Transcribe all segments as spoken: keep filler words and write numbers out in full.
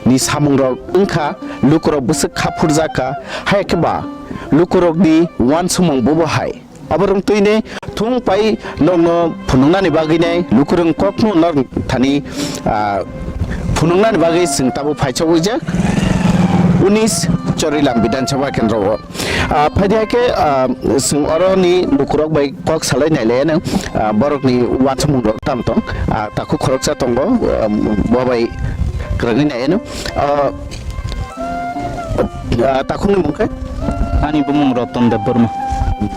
ni samungrok wngkha, lukurok bwswk kha phurjak kha, hai khe ba lukurokni uansukmung bobo hai. Oborok twini thung pai nokno phunuknani bagwi nai lukurok kokno nor thani, ah, phunuknani bagwi chwng tabuk phaichok wijak unis Chorilam Bidhan Sabha Kendro o. Ah, phaidi hai khe, ah, chwng oroni lukurok bai kok salai nai le nang, ah, borokni uansukmung rok tam tong, ah, takhuk khoroksa tongo, ah, bo bai kwrwngwi nai no. Ah, Ah, takhukni mung khe? Ani bumung Ratan Debbarma.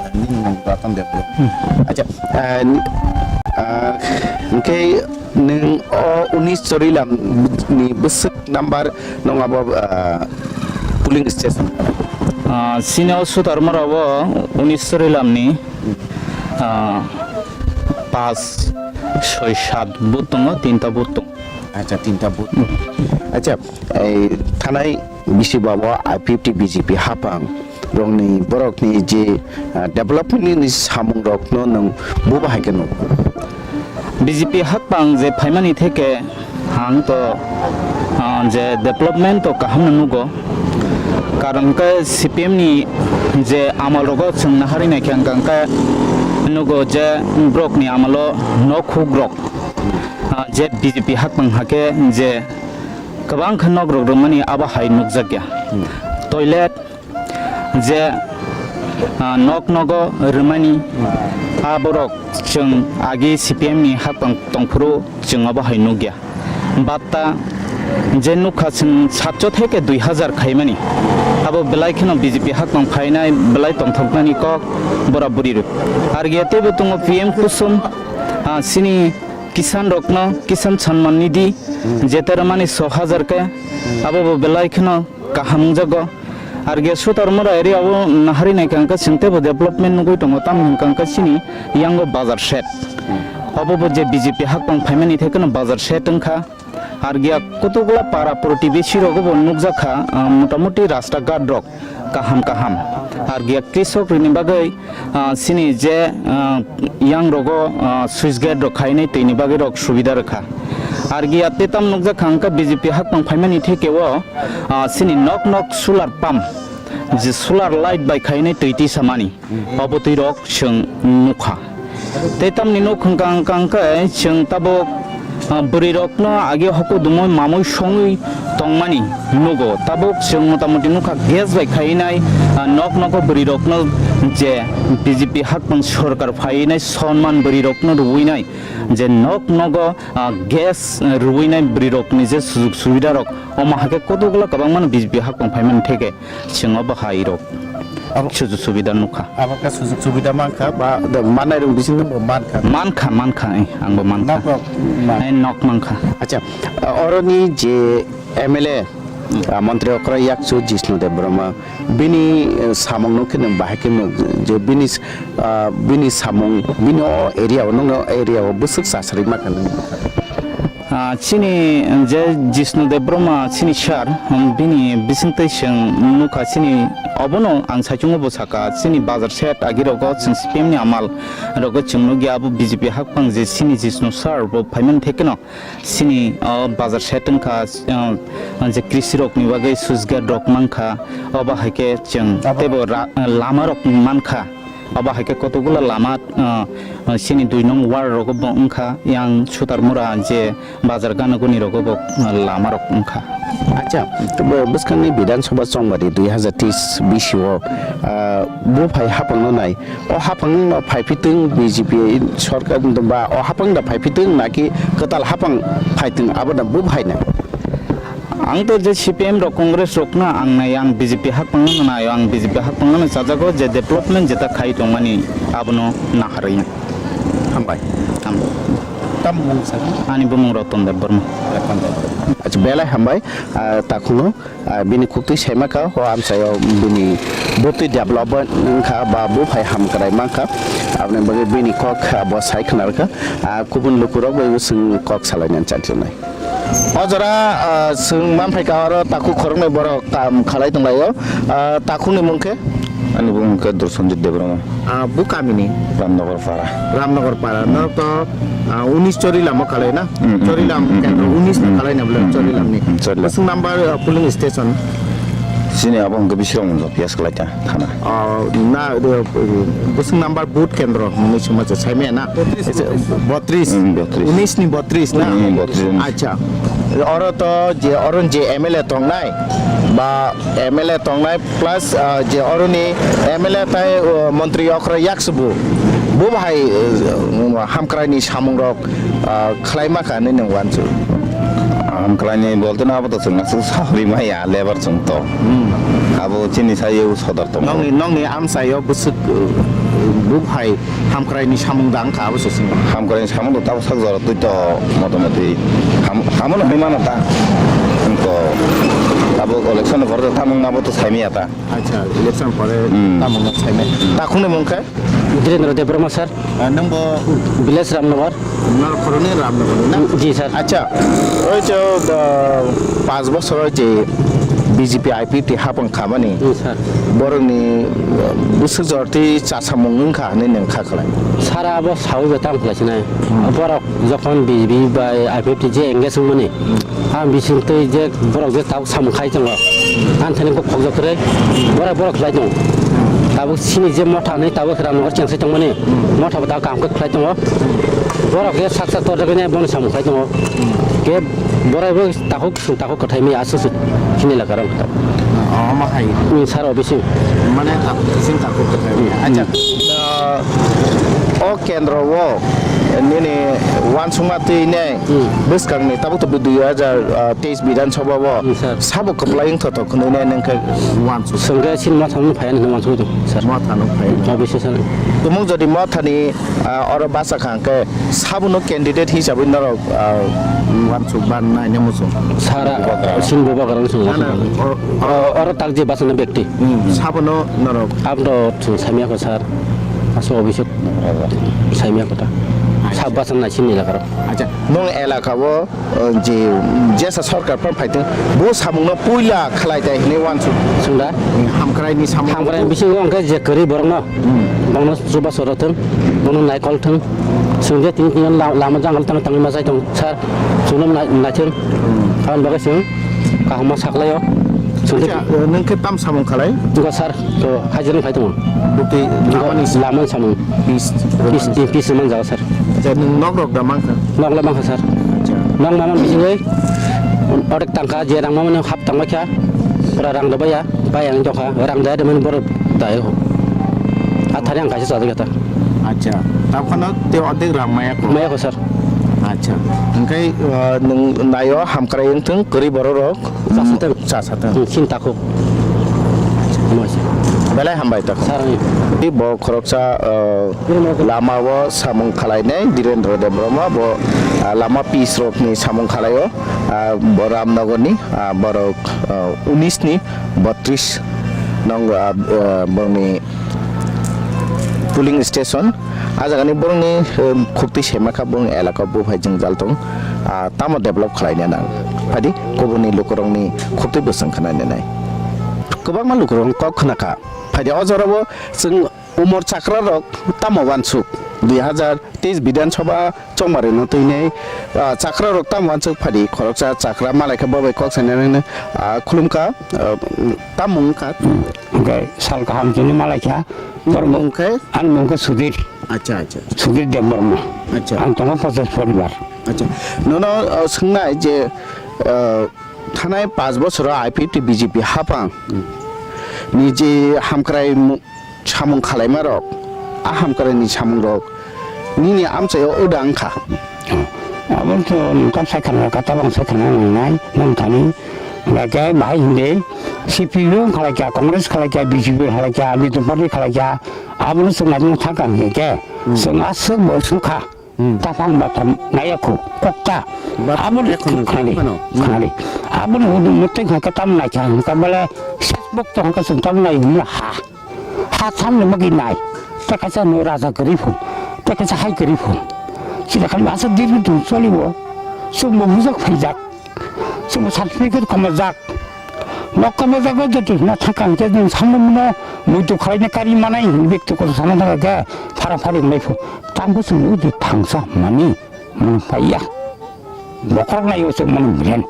Nini mung Ratan Debbarma. Hmm. Acha, ah, ni-, ah, hwnkhe nwng o unis Chorilam ni bwswk number nwng abo, ah, polling station? Ah, chini o Sutarmura o unis Chorilam ni, ah, pas, soi, sat booth tongo, tinta booth tongo. Acha, tinta booth. Hmm. Acha, ei thanai bisi babo I P F T B J P hapang rokni borokni je, ah, development ni samung rokno nwng bo bahai khe nugo? B J P hapang je phaimani theke ang to, ah, je development to kaham no nugo. Karon khe C P M ni je amal rogo chwng naharwi naikhe ang khe nugo je borokni amalo nok huk rok, ah, je B J P hapang hakhe je kwbang khe nok rok rwmani abo hai nukjak ya. Hmm. Toilet je, ah, nok nogo rwmani, hmm, aborok chwng agi C P M ni hapang tongphuru chwng abo hai nukya. Batta je nukha chwng satcho theke dui hazar khaimani. Abo belai kheno B J P hapang phainai belai tongthoknani kok bora buri rw. Argia teibo tongo P M Kusum, ah, chini Kisan rokno Kisan Samman Nidhi, hmm, jeta rwmani so hazar khe, hmm, abo bo belai kheno kaham wngjago. Arge Sutarmura area o naharwi naikha hwnkhe chwng teibo development nugwi tongo, tamo hwnkha hwnkhe chini yango bazar shed. Hmm. Obo bo je B J P hapang phaimani thekeno bazar shed wngkha. Argia kotokgola para protibesi rogo bo nukjakha, ah, motamuti rasta ghat rok kaham kaham. Argia krisok rini bagwi, ah, chini je, ah, yang rogo, ah, switch gate rok khainai twi ni bagwi rok subida rwkha. Argia tetam nukjakha hwnkha B J P hapang phaimani theke o, ah, chini nok nok solar pump, je solar light bai khainai twi tisa mani, obo twi rok chwng nukha. Tei tamni nuk hwnkha hwnkha hwnkhe chwng tabuk, ah, bwrwi rokno age hoko dumui mamui songwi tongmani nugo. Tabuk chwng motamuti nukha gas bai khainai, ah, nok nogo bwrwi rokno je B J P hapang sorkar phainai sonman bwrwi rokno rwinai je nok nogo, ah, gas, ah, rwinai bwrwi rokni je sujug subida rok omo hakhe kotokgola kwbangmano B J P hapang phaimani theke. Chwng obo hai rok abo sujug subida nukha. Abo khe sujug subida mankha ba manai rok bising bo mankha. Mankha, mankha, eh, angbo mankha. Nok rok man- Eh, nok mankha. Acha, oroni je M L A, hmm, ah, montri okra yakchu Jishnu Debbarma, bini, eh, samung no khe nwng bahai khe nwng je bini, ah, bini samung, bini o area o, nwng o area o bwswk chasari mankha nwng. Ah, chini je Jishnu Debbarma chini sir, um, bini bisingtwi chwng nukha chini, obono ang saichungo bo saka, chini bazar shed agi rogo chwng C P M ni amal rogo chwng nukya, abo B J P hapang je chini Jishnu sir bo phaimani thekeno chini, oh, bazar shed wngkha, uh, je krisi rokni bagwi switch gate rok mankha, obo hai khe chwng abo teibo ra-, lama rok mankha. Abo hai khe kotokgola lama, ah, ah, chini dui nong ward rogo bo wngkha, yang Sutarmura je bazar ganaguni rogo bo, ah, lama rok wngkha. Acha, bo bwskangni Bidhan Sabha chongbari dui hazar teis bisi o, ah, buphai hapang no nai. O hapang no phai phitwng B J P sorkar ba o hapang da phai phitwng naki kwtal hapang phaitwng abo da buphai na. Ang to je C P M rok, Congress rok na ang nai, ang B J P hapang no nai, ang B J P hapang no chajago je development jeta khai tongmani abono naharwi. Hambai. Hambai. Tam mung sa? Ani bumung Ratan Debbarma. Ratan Debbarma. Acha, belai hambai, ah, takhungo, ah, bini khuktwi saima kha, ho amchaio bini bwtwi development wngkha ba buphai hamkrai mankha, aboni bagwi bini kok, ah, bo sai khwnarkha, ah, kubun lukurok bai bo chwng kok salainani chajak nai. O jora, ah, chwng manphai kha oro takhuk khoroknwi borok kam khalai tonglaio. Ah, takhukni mung khe? Ani bumung khe Dursanjit Debbarma. Ah, bu kamini? Ramnagar Para. Ramnagar Para. Norok to, ah, unis Chorilam o kalai na? Hmm, hmm, Chorilam hmm, hmm, kendro hmm, unis ni hmm, kalai na bole hmm, hmm, Chorilam ni. Hmm, Chorilam. Bwswk number, ah, polling station? Chini abo hwnkhe Bisramganj P S kalai ta thana. Ah, na, eh, bwswk number booth kendro hwnwi swma se saimaya na? Botris, botris. Hmm, botris. Unis ni botris na? Hmm, botris, unis. Acha. Oro to je, oro je M L A tongnai ba M L A tongnai plus, ah, je oroni M L A tai, oh, montri okra yaksubu. Bo bahai, eh, hamkraini samungrok, ah, khlaima kha hinwi nwng uansuk. Hamkraini bolte no abo to chwng aswk sawi maya lebar chwng to. Hmm. Abo chini sayo sodor tongo. Nongni, nongni amchaio bwswk, eh, bo bahai hamkraini samung da wngkha abo se chwng. Hamkraini samung to tabo sak jora twi to motamoti ham-, hamono hinwi mano ta. Wngkha abo election ni pore to tamo wngma bo to saimaya ta. Acha, election pore Hmm. tamo wngma saimaya. Takhukni mung khe? Dhirendra Debbarma sir. Ah, nwng bo? Village Ramnagar. Nor khoroknwi Ramnagar ni na? Ji sir. Acha, oi je, ah, panch bochor je B J P I P T hapang khamani. Hmm, sir. Borokni, ah, bwswk jorti chasamung wngkha hinwi nwng kha khlai. Sara abo sawi bai tamo khlai sinai. Hmm. Borok jokhon B J P bai I P F T je engage wngmani. Hmm. Ang bising twi je borok je tabuk samung khai tongo. Ang thani kok khokjak kwrwi. Borok, borok khlai tongo. Hmm. Tabuk sini je motha hinwi tabuk Ramnagar chengsai tongmani. Hmm. Motha bo tabuk kaham khe khlai tongo. Borok je sak sak torjak nai bono samung khai tongo. Hmm. Khe borok bo takhuk Takhuk kwthai mi aswk se chini elaka rok. Omo hai. Ni sar o bising. Mane takhuk, bising takhuk kwthai mi. Hmm. Acha. Ah, o kendro o nini uansukma twi ne Hmm. bwskang ni tabuk tabuk dui hajar teis Bidhan Sabha o Hmm, sir. sabo kwplai wng thothok hwnwi ne nwng khe uansuk. Swngkhe chini ma thangno phai nini uansuk tong, sir. Ma thangno phai. O bising sir. Tumung jodi ma thani Ah, oro basa kha hwnkhe sabono candidate hisabwi norok, ah, uansuk ba naina muchung. Sara, sin bubagra wng sung. Nana, o, o, O, oro tak je basa na bekti. Hmm, sabono norok. Abdo chung saimya ko sir. Aso obisek saimya ko ta. Sab basa na sin ni lakaro. Acha, nong elaka o O, je, jesa sorkar phan phaithung, bo samungno puila khlai tai hinwi uansuk. Chwng da? Hamkraini samung. Hamkraini bisingo hwnkhe je kwrwi borokno, Hmm. bongno chubachu rw thung, bono naikol thung. Chwng je tini tini la-, lama jangal tang tangwi ma chai tongo, sir. Chwngno nai-, naithung. Hmm. Aboni bagwi chwng kaham ma saklaio. Chwng je Acha, nwng khe tam samung khlai? Nokha sir, to hajirwng phai tongo. Bwtwi lamani Lamani samung. Pis, Pis, pis manjago sir. Acha, nwng nok rok da mankha? Nok le mankha sir. Acha. Nok mama bisingwi odek tangkha, je rang mama hap tangma kha. Pura rang da baya, baya ang jokha, rang da de man bor dai ho. Athari ang kaisa chajak ta. Acha. Taphano te odek rang maya ko? Maya ko sir. Acha. Hwnkhe, uh, nwng naio hamkrai wng thung, kwrwi borok rok. Chasatwng. Chasatwng. Hmm, sin takhuk. Belai hambai takhuk. Sir, hmm. Bo khoroksa, uh, lama o samung khalainai Dhirendra Debbarma bo, uh, lama pis rokni samung khalai o, uh, bo Ramnagarni, uh, borok, uh, unis ni botris nong, uh, uh, borokni polling station. Ah jagani borokni, um, khuktwi sema kha, borokni elaka buphai jwngjal tong, ah, tamo develop khlaina nang. Phadi kubuni lukurokni khuktwi bwswng khna nai. Kwbangma lukurokni kok khna kha. Phadi o jorao chwng umor chakra rok tamo uansuk dui hazar teis Bidhan Sabha chongmari no twi nai, ah, chakra rok tamo uansuk phadi khoroksa chakra malai kha bo bai kok sanai nang, ah, khulum kha, ah, tamo wng kha. Hwnkhe sal kaham chini malai kha. Borok Mung khe? Ani mung khe Sudhir. Acha, acha. Sudhir Debbarma. Acha. Ang tongo pochas poribar. Acha. Nono, uh, swngnai je, uh, thanai panch bochoro I P T B J P hapang Hmm. ni je hamkrai mu-, samung khalaima rok, a hamkrai ni samung rok nini amchaio oda wngkha. Abo to nokha sai khana kha, tabang sai khana nangnai, nang thani. Hwnkhe bahai hwnde C P M khalai kha, Congress khalai kha, B J P khalai kha, Ami Party khalai kha, abono chwng naimung thang kha hwnkhe khe, Hmm. chwng aswk bo sukha. Hmm. Taphang bathang naiya khu, kokta. Bathang Abono naiya khu nang khnali, phano. Hmm. khnali. Abono hwnwi mwtwi hwnkhe tam naikha hwnkhe bole ses bok tongkha chwng tam nai hwnwi ha. Ha thamni bagwi nai. Tei kaisa no raja kwrwi phung. Tei kaisa hai kwrwi phung. Sida khali asa dirbi thung cholibo. Chwngbo bujak phaijak. Chwngbo certificate khomajak. Nokha bejak o jotoi hwnna thangkha hwnkhe nwng samung no muitu khwlaina kari manai hwnwi bekti kotor sana thangkha khe phara phari wnglai phu. Tamo chwng udi thangsa hwnmani mung phaiya. Bokhorok nai o chwng mani bren.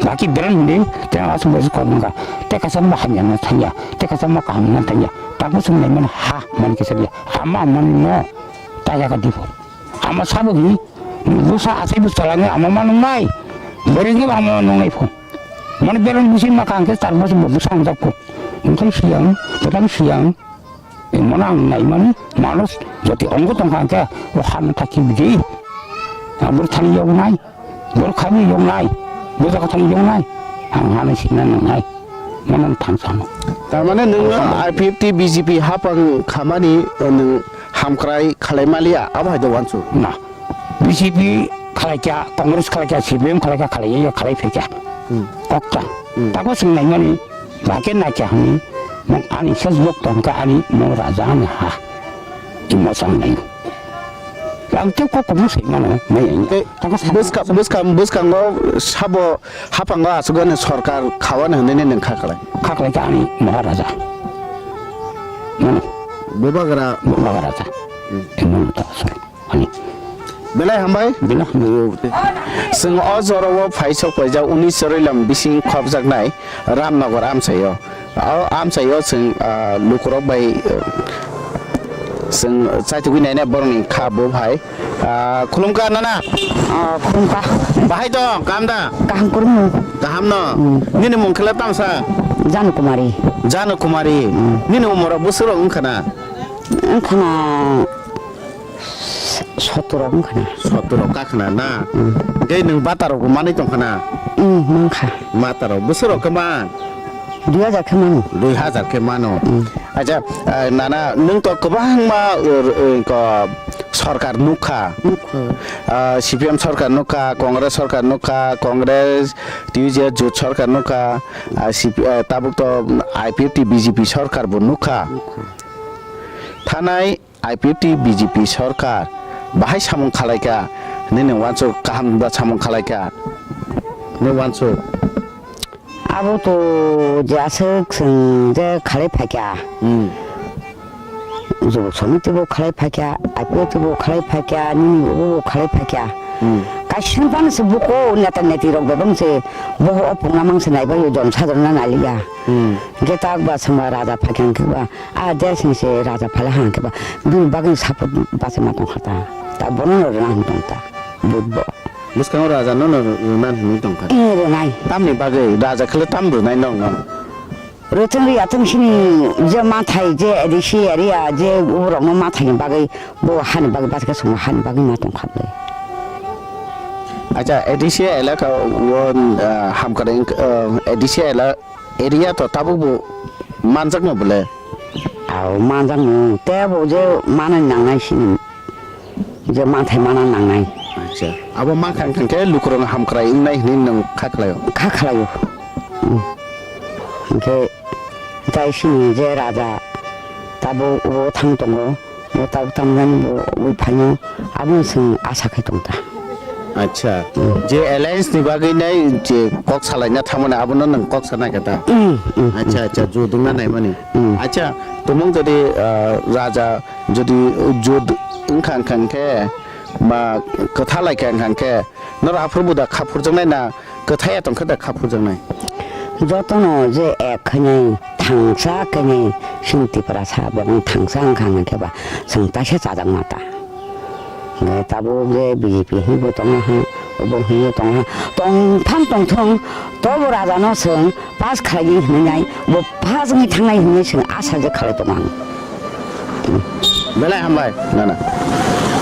Baki bren hwnwi tei aswk bai kok wngkha. Tei kaisa ma hamya no thangya. Tei kaisa ma kaham no thangya. Tamo chwng nai mani ha mani kisa ya. Ama mani no ta ya ka dibo. Ama sabo hini. Busa asai bu chalangwi ama ma nungnai. Bwrwi khe ama ma nungnai phu. Mani beren busi ma kang khe char bosor bo busa ang jak phu. Wngkhe siyang, bwtang siyang. Mano ang naimani manuj jati ongo tongkha hwnkhe o hano thaki bidi. Ang bwrwi thani yoknai, bwrwi khaini yoknai, bwsa kathani yoknai. Ang hano sina nangnai. Mano ang thang sano. Tar mane nwng I P F T B J P hapang khamani, nwng hamkrai khalai maliya, abo hai de wansu. Na, B J P khalai kya, Congress khalai kya, C P M khalai kya, khalai ya, khalai phe kya. Hmm. Kok ta. Hmm. Tako swng naimani, ba khe na kya hwnwi, mung ani Facebook tong kha ani mung raja ani ha. Imo swng nai. Ang tei kok kok swng mano, mai ang. Tei tako sa- bwskang, bwskang, bwskango sabo Haphango aswk ani sorkar khawani hwnwi nwng kha khlai. Kha khlai kha ani Maharaja. Mano. Bubagra. Bubagra ta. Hmm. Emon ta aswk. Ani. Belai hambai. Belai hambai. Chwng o jorao phai sok paijak unis Choroilam bising khopjaknai Ramnagar amchaio. O amchaio chwng, ah, lukurok bai, ah, chwng chaitugwi nainai borokni kha bo hai. Ah, khulumkha nana. Ah, khulumkha. Bahai dong, kaham da? Kaham kwrwngno. Kaham no? Hmm. Nini mung khe le tamsa? Janu Kumari. Janu Kumari. Hmm. Nini umor bwswk rok wngkha na? Wngkha na sottor rok wngkha na. Sottor rok kakhna na? Hmm. Tei nwng bata rok bo manwi tongkha na? Hmm, mankha. Mata rok bwswk rok khe man? Dui hajar khe mano. Dui hajar khe mano. Hmm. Acha, ah, nana, nwng to kwbangma, uh, uh, ko, sorkar nukha. Nukha. Ah, C P M sorkar nukha, Congress sorkar nukha, Congress, T U J Jot sorkar nukha, ah, C P, ah, tabuk to I P F T B J P sorkar bo nukha. Nukha. Thanai I P F T B J P sorkar bahai samung khalaikha, nini wansuk kaham ba samung khalaikha, nini wansuk. Abo to je aswk chwng je khalai phaikha. Hmm. Jubuk samiti bo khalai phaikha, I P F T bo khalai phaikha, nini bo bo khalai phaikha. Hmm. Kaisa phano se buko neta neti rok bebang se boho o pungna mang se naibai jon sadrona naliya. Hmm. Ge tak ba samba raja phaikha hwnkhe ba, a der sing se raja phala hwnkhe ba, bini bagwi support bachai ma tongkha ta. Ta bono no rwna hwn tong ta. Budbo. Bwskango raja no no rwna hwnwi tongkha. Eh, rwnai. Tamni bagwi raja khwlai tam rwnai nong no? Rwthwng rwya thwng sini je mathai je A D C area je borokno mathaini bagwi bo hani bagwi bachkhe songo hani bagwi ma tongkha ble. Acha, A D C elaka o, ah, hamkrai wng, ah, A D C ela-, area to tabuk bo manjakno bole? Ao manjakno, tei bo je manani nangnai sini. Je manthai mana nangnai. Acha. Abo mankha wngkha khe lukurok hamkrai wngnai hwnwi nwng kha khlaio? Kha khlaio. Hmm. Hwnkhe tai sini je raja tabuk bo thang tongo, bo tabuk tamjani bo wi phaino, abono chwng asa khai tong ta. Acha. Hmm. Je alliance ni bagwi nai je kok salaina thangmani abono nwng kok sanai kha ta? Hmm, hmm, hmm. Acha, acha, judungna naimani. Hmm. Acha, tumung jodi, ah, raja Jodi jut wngkha, wngkha khe, ba kwtha lai kha, wngkha khe, norok aphuru bo da kha phurjaknai na kwthaiya tong khe da kha phurjaknai? Jotono je ek khainai, thangsa khainai, chwng Tiprasa bebak thangsa wngkha, wngkha khe ba chwng taisa chajakma ta. Hwnkhe tabuk je B J P hinwi bo tongma hwn, obo hinwi tongma hwn, tongphang tongthung, tobo raja no chwng pass khlaidi hinwi nai, bo pass wngwi thangnai hinwi chwng asa je khalai tongo ang. Belai hambai, nana.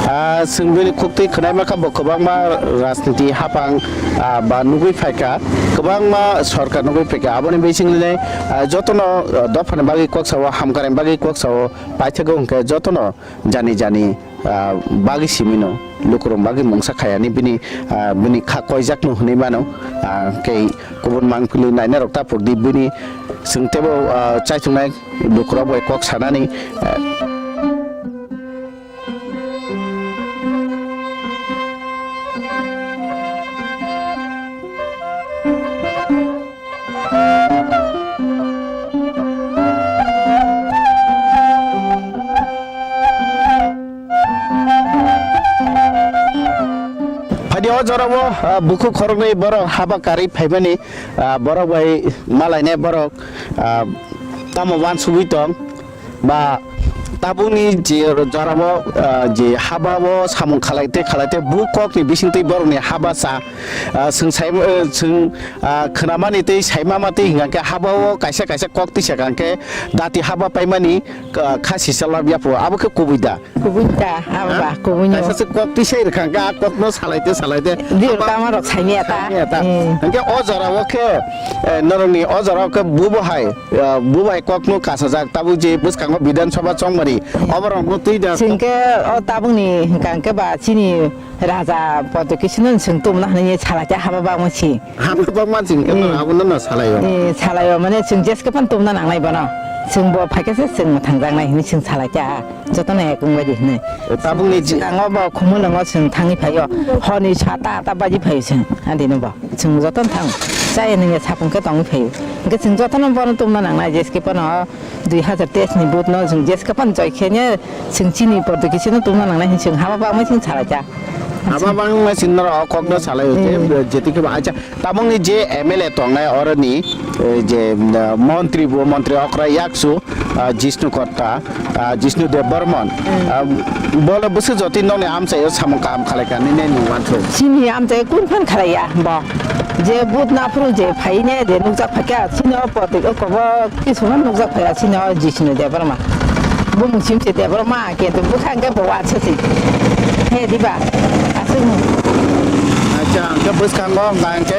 Ah, chwng bini khuktwi khwnai mankha, bo kwbangma rajniti haphang, ah, ba nugwi phaikha, kwbangma sorkar nugwi phaikha. Aboni bisingni, ah, jotono, ah, dophani bagwi kok sao, hamkrai bagwi kok sao, paithago hwnkhe jotono jani jani, ah, bagwi simino, lukurok bagwi mungsa khayani bini, ah, bini kha koijakno hwnwi mano, ah, tei kubun mangpili nainarok ta pokdi bini chwng teibo, ah, chaichungnai lukurok bai kok sanani, ah, O jorao, ah, bukhuk khoroknwi borok haba karwi phaimani, ah, borok bai malainai borok, ah, tamo uansugwi tong ba tabukni je jorao, ah, je habao samung khalai tei khalai tei bu kokni bisingtwi borokni haba sa, ah, chwng sai, ah, chwng, ah, khwnamani tei saimama tei hingkha khe habao kaisa kaisa kok tisa kha khe dati haba paimani, ah, kha sisa lab yapho abo khe kubui da. Kubui ta, abo ba, kubui no. Kaisa se kok tisai rwkha, ga kok no salai te, salai te. Di Aba tama rok saimya ta. Saimya ta. Hmm. Hingke o jora o khe, eh, norokni o jora o khe bubo hai, eh, bubo hai kok no kasajak, tabuk je bwskango Bidhan Sabha chongmani. Hmm. Oborok no twi da. Singke o tabuk ni hingka hingke ba chini raja poddo kisi no sing tum na hwnwi salai te haba ba mo si. Hama bangma chwng khe no Eh. Abo no no salai o. Eh, salai o, mane chwng jeske pan tumna nangnai bono. Chwng bo phaikhe se chwng thangjaknai hinwi chwng salai kha. Jotono ekong bai di hinwi. Eh, tabukni ji- Swkango bo khumulwngo chwng thangwi phaio. Horni sata ata baji phaio chwng. Adino bo. Chwng jotono thang. Chaya nungya sapung khe tongwi phaio. Hwnkhe chwng jotono bono tumna nangnai jeske pano. Dui hazar teis ni vote no chwng jeske pan joi khe ne chwng chini pordo kisi no tungna nangnai hin chwng hama bangma chwng salai cha. Hama bangma chwng norok o kok no salai o te, Hmm. Jeti khe ba, acha, tabuk ni je M L A tongnai oro ni, eh, je, eh, montri bo, montri okra yaksu, ah, Jishnu Kotta, ah, Jishnu Dev Barman, Hmm. ah, bole bwswk jotwi nokni amchai o samung kaham khalai kha nini nung wansuk. Chini amchai kun phan khalai ya bo. Je but na phuru je phai ne je nukjak phai kha, chini o portik o kobo kisu man nukjak phai ya, chini o Jishnu Debbarma. Bumung sim se Debbarma, kintu bwkha hwnkhe bo wa se se. He diba? Aswk. Acha, hwnkhe bwskango hwnkha hwnkhe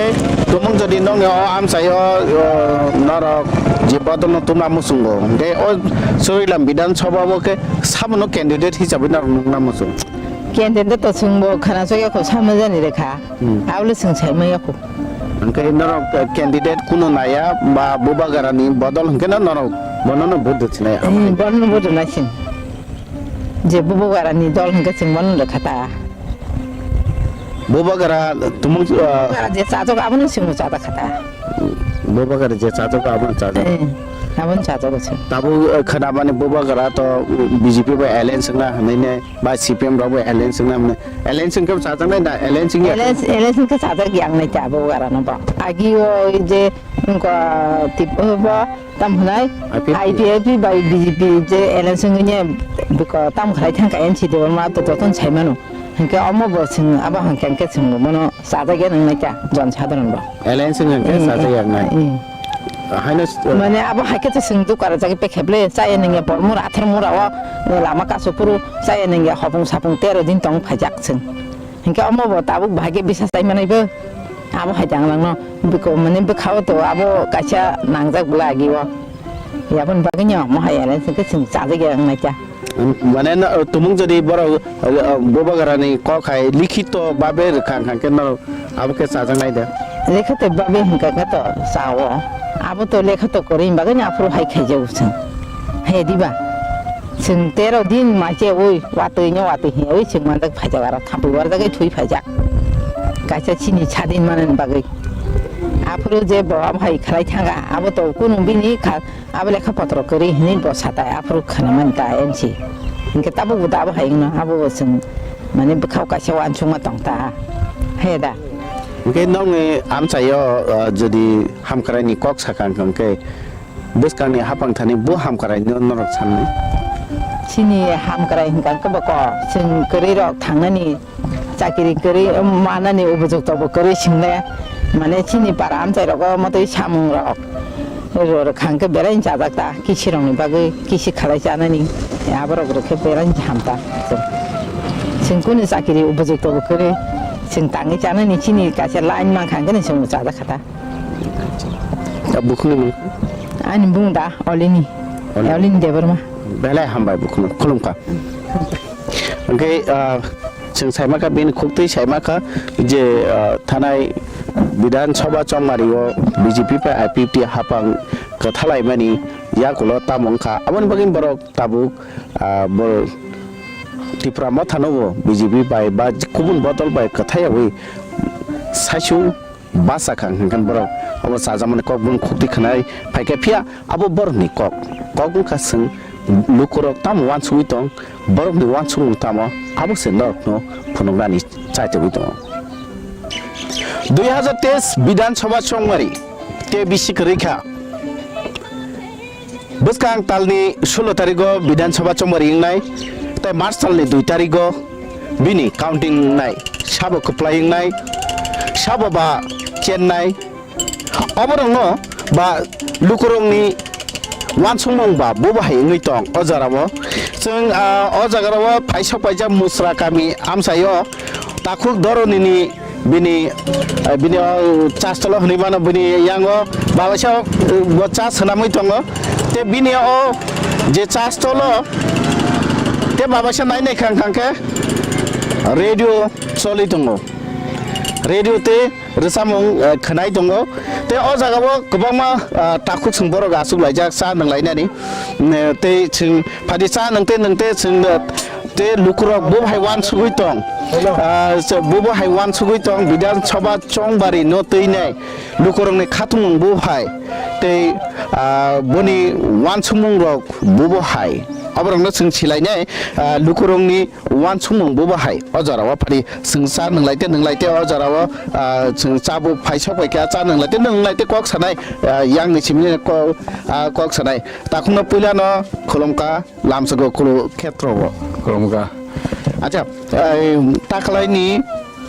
tumung jodi nokni o amchai o, o, norok je bodol no tuma muchungo. Hwnkhe o Churilam Bidhan Sabha o khe sabono candidate hisabai norok nukna muchung. Candidate to chwngbo khana chok ya kho samajani rekha. Hmm. Abole chwng saimaya kho. Hwnkhe norok, eh, candidate kuno naya ba Bubagrani bodol hwnkhe no norok bonono vote rwchinai. Hmm, bonono vote rwnaising. Je Bubagrani dol hwnkhe chwng bono rwkha ta. Bubagra tumung, eh, Bubagra je chajak abono chwngno chajak kha ta. Bubagra je chajak abono chajak. Eh, abono chajak chwng. Tabuk, eh, khwnamani Bubagra to B J P bai alliance wngna hwnwi ne. Ba C P M rok bo alliance wngna mane. Alliance wngkhe bo chajaknai da, alliance wngya. Alliance, alliance wngkhe chajak yang nai ta bo gara no bo. Agi o je wngkha tip, o bo tam hwnai I P F T. I P F T bai B J P je alliance wngya biko tam khlai thangkha N C Debbarma to joton sai mano. Hwnkhe omo bo chwng abo hwnkhe hwnkhe chwng bo mano chajak ya nang nai ta jon sadharon bo. Alliance wngkha hwnkhe Eh, chajak eh, yang nai. Eh. Haino s-, Mane abo hai khe chwng dukara jagwi pekheble, chaya nungya bor mura, athar mura o, lama kasu phuru, chaya nungya hopung sapung tero din tong phaijak chwng. Hinkhe omo bo tabuk bahai khe bisa chai manai bo. Abo hai jang langno, biko mane bwkha o to abo kaisa nangjak bwla agi o. Yaboni bagwi no omo hai ene chwng khe chwng chajak ya wng nai kha. Mane no, tumung jodi borok, eh, Bubagrani kok hai likhito babe rwkha hwnkha khe norok abo khe chajaknai da? Likhito babe hwnkha khe to chao. Abo to likhito kwrwi bagwi no aphuru hai khaijago chwng. He diba? Chwng tero din mai che ui watwi no watwi he ui chwng manjak phaijak aro thampui warjak thwi phaijak. Kaisa chini sadin manani bagwi. Aphuru je bo abo hai khlai thanga abo to kunu bini kha Abo lekha potro kwrwi hwnwi bo satai aphuru khwnamani ta M C. Hinkhe tabuk bo da abo hai wngno, abo bo chwng mane bwkhao kaisa uansukma tong ta. He da. Hinkhe nokni amchaio, ah, jodi hamkraini kok sakha hinkhe bwskangni hapang thani bo hamkraino norok sanni? Chini hamkrai hinkha khe bo kok chwng kwrwi rok thangnani Chakiri kwrwi manani ubujukto bo kwrwi swngnai. Mane chini para amchai rogo motwi samung rok ro rwkha hwnkhe belai chajak ta kisi rokni bagwi kisi khalai chanani aborok rwkhe belai ham ta. Chwng kunu chakiri ubujukto bo kwrwi chwng tangwi chanani chini kaisa line mankha hwnkhe chwng chajak kha ta. Bukhukni mung? Ani bung da Olini. Olini. Olini Debbarma. Belai hambai bukhukno khulumkha. Hwnkhe, ah, chwng saimakha, bini khuktwi saimakha je, ah, thanai Bidhan Sabha chongmario B J P bai I P F T hapang kwthalaimani yakulo tamo wngkha. Aboni bagwi borok tabuk, ah, bo Tipra Mothano bo B J P bai ba kubun bodol bai kwthaiyawi saichung basa kha hwnkhe borok obo chajakmani kokbung khuktwi khwnai phaikha, phiya abo borokni kok. Kok wngkha chwng lukurok tamo uansugwi tong, borokni uansukmung tamo, abo se norokno phunuknani chaitogwi tongo. Dui hazar teis Bidhan Sabha chongmari tei bisi kwrwi kha. Bwskang talni sulo tarigo Bidhan Sabha chongmari wngnai, tei March talni dui tarigo bini counting wngnai, sabo kwplai wngnai, sabo ba chennai. Oborokno ba lukurokni uansukmung ba bo bahai wngwi tong o jorao. Chwng, ah, o jagarao phaisa paijak Musra kami amchaio takhuk Doronini bini, eh, bini o chastolo hwnwi mano, bini yango babaisa, eh, bo chas swnamwi tongo. Te bini o je chastolo te babaisa nainai khang khang khe radio choli tongo. Radio te rwchapmung, eh, khwnai tongo. Te o jagao kwbangma, ah, takhuk chwng borok achuk laijak cha nwng lainani. Mm, tei chwng phadi cha nwng te nwng te chwng, eh, te lukurok bo hai uansugwi tong. Ah, se bo bo hai uansugwi tong Bidhan Sabha chongbari no twi nai lukurokni khatung bo hai tei, ah, boni uansukmung rok bo bo hai. Oborokno chwng silainai, ah, lukurokni uansukmung bo bahai o jorao phari chwng cha nwng lai te nwng lai te o jorao, ah, chwng cha bo phaisa pai kha cha nwng lai te nwng lai te kok sanai, ah, yang ni simi kok, ah, kok sanai takhuk no puila no khulum kha lamsok o Kurukhetro o. Khulum kha. Acha, eh, taklai ni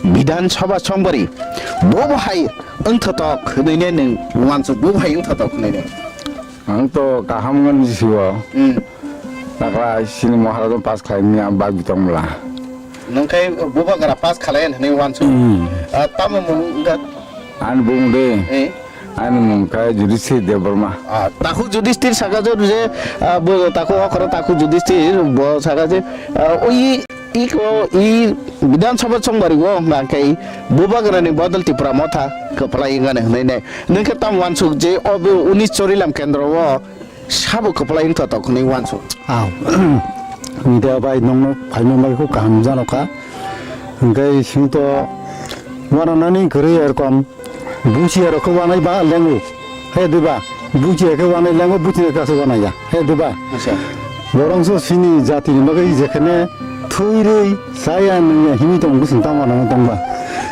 Bidhan Sabha chongbari bo bahai wngthotok hwnwi ne nwng uansuk bo bahai wngthotok hwnwi ne. Ang to kaham ngan siwa. Hmm. Takla sini Maharaj pass khlai ni ang bag bitong mla. Nung khai bubagra pass khlai hwnwi uansuk. Hmm. Ah, tamo mung ga? Ani bung de. Eh. Ani mung khai Judisthir Debbarma. Ah, takhuk Judisthir saka je, ah, bo takhuk okra takhuk Judisthir bo saka je, ah, ui Iko i Bidhan Sabha chongbari o hwnka khe bubagrani bodol Tipra Motha kwplai wngani hwnwi nai. Nwng khe tamo uansuk je o bo unis Chorilam kendro o sabo kwplai wngthotok hwnwi uansuk. Aw. Media bai nongno phaima bai kho kaham jano kha. Hwnkhe ising to uananani kwrwi erkom. Buchiya rok khe wanai ba lengo. He diba? Buchiya khe wanai lengo, buchina khe aswk wanai ya. He diba? Acha. Borok so sini jati ni bagwi jekhene thwirwi chaya nungya himwi tong bwswng tamo nang tongba.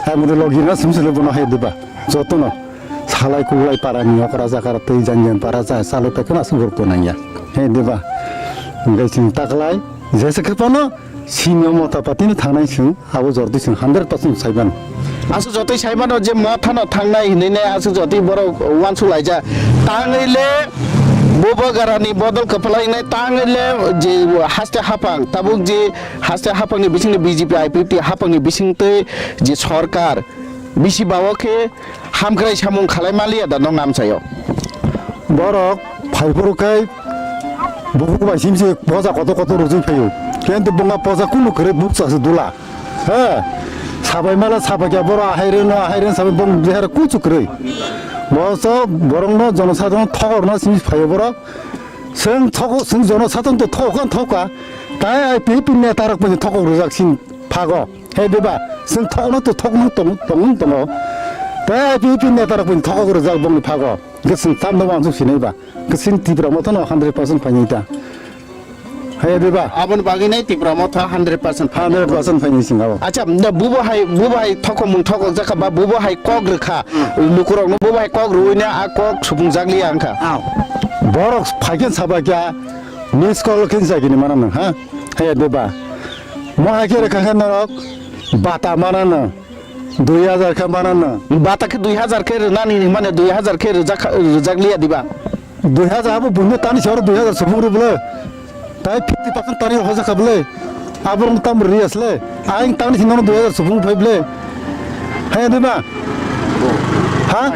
Hai mode logi na sumsele bono he diba? Jotono salai kuglai para ni okra jakara twi janjan para cha salai pekna aswk rok to nangya. He diba? Hwnkhe chwng taklai jesa khe phano Sini o motha patini thangnai chwng abo jotoi chwng hundred percent sai mano. Aswk jotoi sai mano je mothano thangnai hinwi nai aswk jotoi borok uansuk laijak. Tangwi le bubagrani bodol kwplai wngnai, tangwi le je haste haphang, tabuk je haste haphangni bisingni B J P I P F T haphangni bisingtwi je sorkar bisi bao khe Hamkrai samung khalai maliya da nong amchaio. Borok phaiphuru khai buphuk bai simse poja kotor kotor rwjwi phaio. Kento bonga poja kunu kwrwi bukcha se dula. He. Sabai mala sabai kya borok ahai reno ahai ren sabai bong behar kuchu kwrwi. Boso borokno jonosadharon thogorna simse phaio borok. Seng thogo seng jonosadharon to thogo kan thoka. Tai I P F T neta rok bai thogok rwjak sin phago. He diba, chwng thokno to thokno tong tong tongo. Tei I P F T neta rok bini thokok rwjak bongni phago. Hwnkhe chwng tamno uansuk sinai ba. Hwnkhe chwng Tipra Motha no hundred percent phainai ta. He diba? Aboni bagwi nai Tipra Motha hundred percent phainai. Hundred percent phainai chwng abo. Acha, da bubo hai, bubo hai thokomung thokok jakha ba bubo hai kok rwkha. Hmm. Lukurokno bubo hai kok rwina a kok supung jakliya wngkha. Aw. Borok phaikhe sabaikha miss call khe jagini mana nang ha. He diba? Mo hai khe rwkha khe norok bata mana nang. Dui hajar khe mana no. Bata khe dui hajar khe rwnani hinmani dui hajar khe rwjak, rwjak liya diba? Dui hajar abo buino tani soro dui hajar subung rw bwle. Tai fifty percent tani hoja kha bwle. Abo rwng tam ri asle. Aing tani sino dui hajar subung phai bwle. Haya diba? Ha?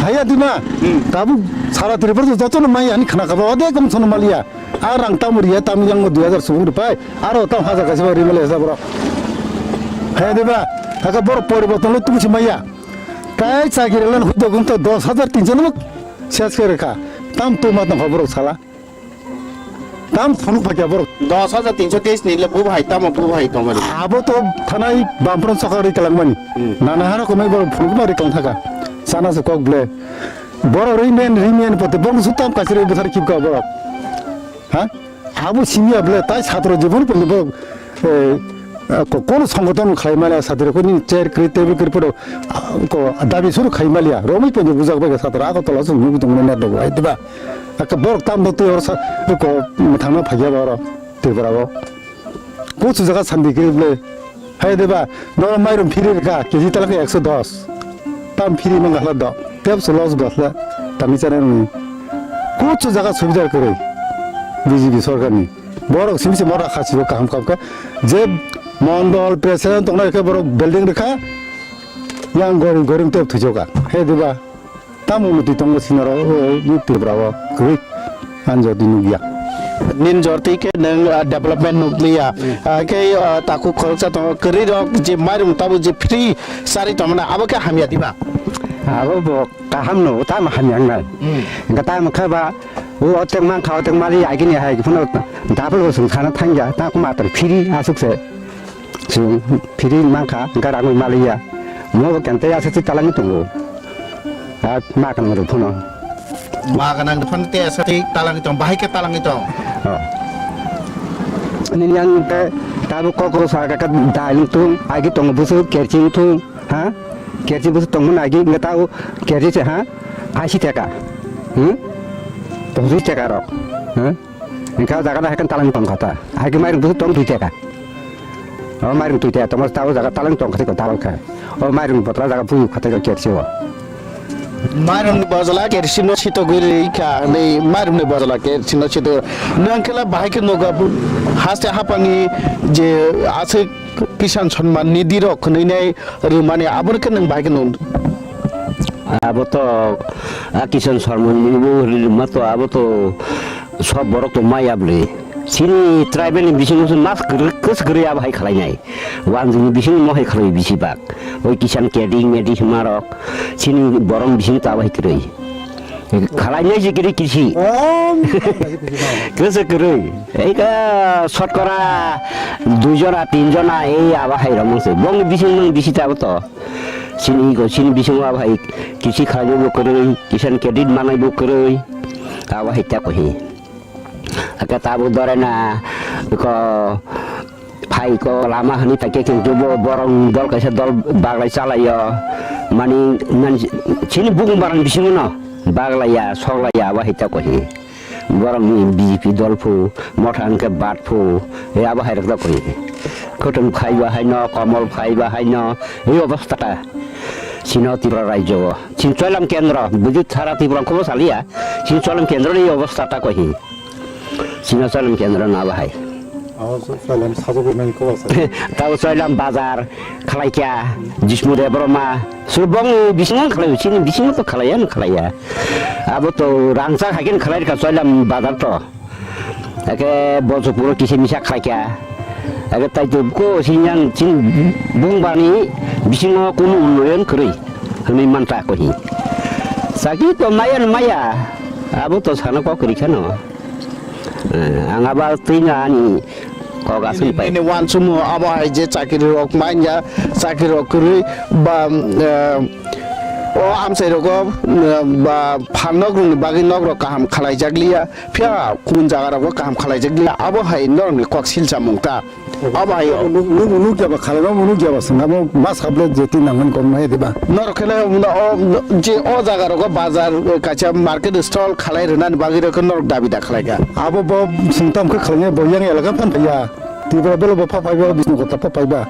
Haya diba? Hmm. Tabuk sara Tripura joto no mai ani khna kha ba ode kom sono maliya. A rang tamo riya, tamo yang mo dui hajar subung ripai, aro tam hajar kaisa bai rimale sa borok. He diba? Haka borok poriborton lo tubusi maya. Tai chakiri lan huddo gunto dos hajar tinso no ses khe rekha. Tam tu ma tong borok sala. Tam phunuk phakya borok. Dos hajar tinso teis ni le bu bahai tamo bu bahai tong mani. Abo to thanai bampron sokari kalang mani. Hmm. Nana hano komai borok phunuk ma ri kong thaka. Sana se kok ble. Borok rimen rimen pote borok su tam kasiri buthar kipka borok. Ha? Abo simi ya bole tai satro jibon pon bo, eh, Ah, ko-, kono songoton khlai maliya, satiro ko nini chair kwrwi, table kwrwi photo, ah, ko dabi suru khai maliya. Romwi ponjo bujak bai satiro Agartala sung nugwi tongo net rok bai, diba? Aka borok tam do twi oro sa, ko mwthangna phaiya ba oro Tripura o. Kuchu jaga sandi kwrwi ble. Hai diba? Noro mairum phiri rwkha, K G talak ekso dos. Tam phiri mangkha hla do. Tep se los go hla. Tami chana nung. Kuchu jaga subidar kwrwi. B J P sorkar ni. Borok simi se mora khasibo kaham kaham khe. Je mondol president tongnai khe borok building rwkha. Yang goring goring tep thujoka. He diba? Tamo unnoti tongo sinaro, o, o, Tripura o. Kwrwi. Ang jodi nukya. Nin jorti khe nwng, ah, development nukliya. Hmm. Ah, khe, ah, takhuk khoroksa tongo. Kwrwi rok je mairum tabo je free sari tongmani abo khe hamya diba? Abo bo kaham no, tamo hamya wngnai. Hmm. Hwnkhe tamo khe ba, o otek mankha, otek mali agini hai phano double bo chwng sana thangya, ta kuma tong phiri aswk se. Chwng phiri mankha, hwnkhe rangwi maliya. Mo bo kente aswk se talangwi tongo. A ma kanang rw phano. Ma kanang rw phano te aswk se talangwi tong, bahai khe talangwi tong. Oh. Nini yang te tabo kok rw sa ka dai thung, agi tongo busu kerching thung. Ha? Kerchi busu tongmani agi hwnkhe tao kerchi se ha? Ashi teka. Hmm? Pongchis teka rok. Ha? Hwnkhe o jaga da hai khe talang tong kha ta. Hai khe mairum busu tong dui teka. O mairum dui teka tongma tao jaga talang tong kha tei ko dalal kha. O mairum botla jaga buyu kha tei ko kerchi o. Mairum ni bojla kerchi no sitogwi rwi kha, nei mairum ni bojla kerchi no sitogwi. Nang khe la bahai khe nogo haste hapang ni je aswk Kisan Samman Nidhi rok khwnwi nai rwmani, abono khe nwng bahai khe nung? Abo to, a, Kisan Samman Nidhi bo rwma to, abo to sob borok to maya bwle. Chini tribal ni bisingo se mas kwrwi, kwswk kwrwi abo hai khlainai. Wanjwk ni bisingo mo hai khlai bisi bak. Oi Kisan Credit Medit hwnma rok, chini borok ni bisingo to abo hai kwrwi. Khlainai se kiri kisi. Kwse kwrwi. Ei ka sotkora dui jona, tin jona ei abo hai rok mangse. Bongni bising mang bisi tabo to. Sini ko sini bising abo hai kisi khlainai bo kwrwi, Kisan Credit manai bo kwrwi. Abo hai ta ko hi. Aka tabo dore na ko Phai ko lama hwnwi paikhe khe bo borok dol kaisa dol baglai chalaio. Mani, mani chini bukung barang bisingo no baglaiya, soglaiya, abo hai ta ko hi. Borok ni B J P dol phu, motha hwnkhe bat phu, e abo hai rok ta ko hi. Khotong phai ba hai no, komol phai ba hai no, e obostha ta. Chini o Tripura rajyo o, chini Choilam kendro, buji sara Tripura ko saliya, chini Choilam kendro ni obostha ta ko hi. Chini Choilam kendro no abo hai. Abo Choilam sajagwi mani kwbasa. Tabo Choilam bazar khlaikha, Jismu Debbarma, Surbong bisingo khlai, chini bisingo to khlaiya, no khlaiya. Abo to rangchak hai khe khlai rwkha Choilam bazar to. Ake Bojopuro kisa misa khlaikha. Ake tai to ko sinyang chin bung bani bisingo kunu unnoyon kwrwi hwnwi manta ko hi. Saki to maya no maya, abo to sana kok kwrwi khano. Eh, ang abo twi no ani kok aswk pai. Nini uansukmung abo hai je chakiri rok manya, chakiri rok kwrwi ba, eh, o amchai rogo, eh, ba phan nok rokni bagwi nok rok kaham khalai jak liya, phiya kubun jaga rogo kaham khalai jak liya, abo hai norokni kok silchamung ta. Abo hai o. Nuk, nuk, nuk jaba khalai, nuk jaba sengamo mas hable jeti nangmani kok nai diba. Norok khele o, je o jaga rogo bazar, kaisa market stall khalai rwnani bagwi rok norok dabi da khlai kha. Abo bo sungtam khe khlai bo yang elaka phan ya. Tripura belo bo pha phai bo Bisnu kota pha phai ba.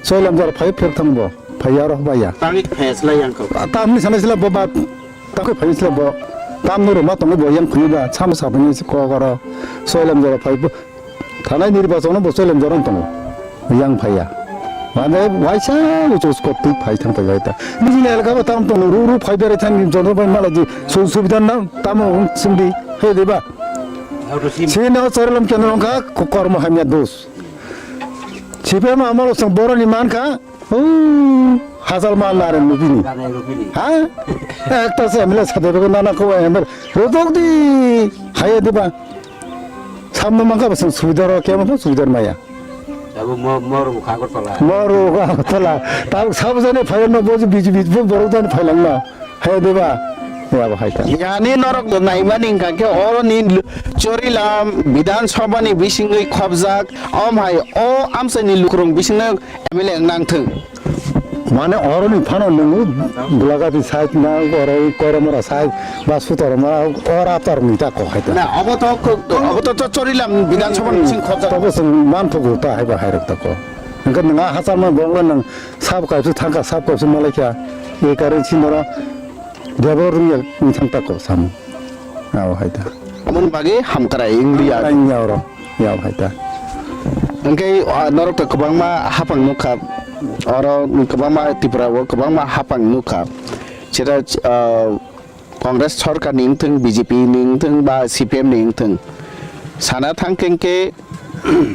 Soilam jara phai pher thang bo. Phai ya roh ba ya. Tangik phai slai yang kok. Tamni sana sila bo ba. Tangik phai sila bo. Tam no roma tong bo yang phai ba. Sam sa phai si ko goro. Soilam jara phai bo. Thanai nirbachon bo Soilam jara tongo. Yang phai ya. Mane waisa uchu skot twi phai thang phai ta. Nini elaka ba tam tong ru ru phai bere thang ni jono bai mala ji. Su subida na tam sindi. He deba. Sini o Soilam kendro ka kormo hamya dos. Sipe ma amalo sang boroni man kha. Oh, hajal mal nare lubini. Ha? Ekta se M L A sade bego nana ko M L A. Rodok di. Haye diba. Samno mangka basang subidar o kemo pho subidar maya. Abo mo-, moro bo Agartala. Moro bo Agartala. Tabuk sabo jani phailang na boji B J P bo borok jani phailang na. Haye diba. Abo hai ta. Yani norok naimani hwnkha khe oroni lu-, Chorilam Bidhan Sabha ni bisingwi khopjak, om hai o amchaini lukurok bisingno M L A wng nang thung. Mane oroni phano nwngo Golagati side na oro Koiramura side ba Sutormura ora tor ni ta kok hai ta. Na, obo to, obo to, to Chorilam Bidhan Sabha ni bising khopjak. Tobo chwng manthogo ta hai ba hai rok ta ko. Hwnkhe nwng a hachal ma bongla nwng sab kaisa thangkha, sab kaisa malaikha. E karon sinoro Debor wngya wngthang tako samung. Abo hai ta. Aboni bagwi hamkrai wngya. Hamkrai wngya oro. Yao hai ta. Hwnkhe, ah, norok to kwbangma hapang nukha. Oro kwbangma Tripura o kwbangma hapang nukha. Seta, ah, Congress sorkar ni wngthung, B J P ni wngthung ba C P M ni wngthung. Sana thang khe hwnkhe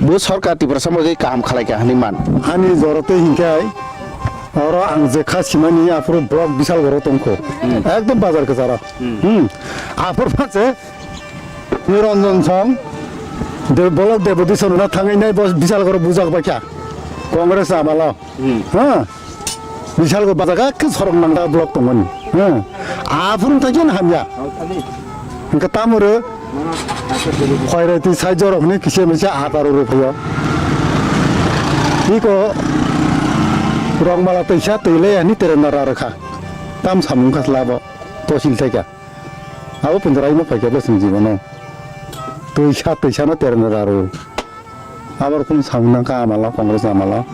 bo sorkar Tiprasa bagwi kaham khalai kha hinwi man. Ani jora tei hinkhe ai, oro ang je kha simani aphuru block Bisalgoro tongkho. Hmm. Ekdom bazar kwcharo. Hmm. Hmm. Aphuru phanse Niranjan Song, de block deputation na thangwi nai bo Bisalgoro bujak baikha. Congress amalo. Hmm. Ha? Bisalgoro bazar khe sorok nangda block tongmani. Ha? Aphuru thangkhe hamya. Hwnkhe tamoro Khwairaiti side jorok hwnwi kisa misa atar oro phaio. Iko rongmala teisa twi le ani terenda ra rwkha. Tam samung kha labo tosil thaika. Abo pindra imo phaikha bwswng jibono. Twisa twisano terenda ra rw. Abo rokon samung nang kha amalo, Congress amalo.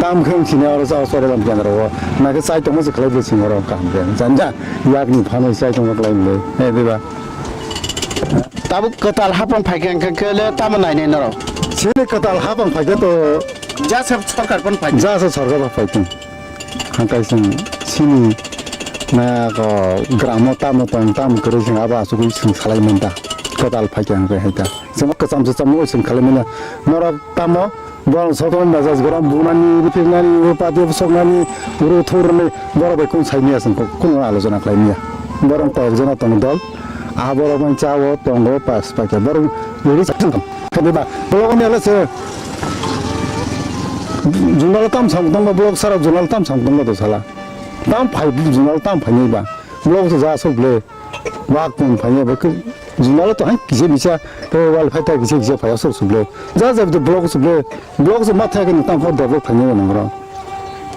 Tam khe wng sini oro sa sore bam kendro o. Na khe chai tongma se khlai bwswng oro kaham khe. Janja yakni phano chai tongma khlai mle. He diba? Tabuk kwtal hapang phaikha hwnkhe le tamo nainai norok? Chini kwtal hapang phaikha to. Jasa sorkar pon phaikha. Jasa sorkar pon phaikha. Hangkai chwng chini na ko gramo tamo tong tamo kwrwi chwng abo asugwi chwng salai manda. Kwtal phaikha hwnkhe hai ta. Chwng kwcham se chamo chwng khalai mano. Norok tamo borok sokol message gorom bunani, ripiknani, upadi bwsoknani, uru thurni borok bai kung sai miya chwng kung alochona khlai miya. Borok kok jona tong dol. Ah, borok bai chao tongo pas paikha. Borok uri sa tong. Kadi ba, borok ni ala se. Junal tam sam tong ba, borok sara junal tam sam tong ba to sala. Tam phai junal tam phai ni ba. Borok se ja sok ble. Wak tong phai ni ba. Junal to hai kisa bisa. To wal phai ta kisa kisa phai sok sok ble. Ja ja to borok sok ble. Borok se ma thai ni tam phor develop phai ni ba nang ro.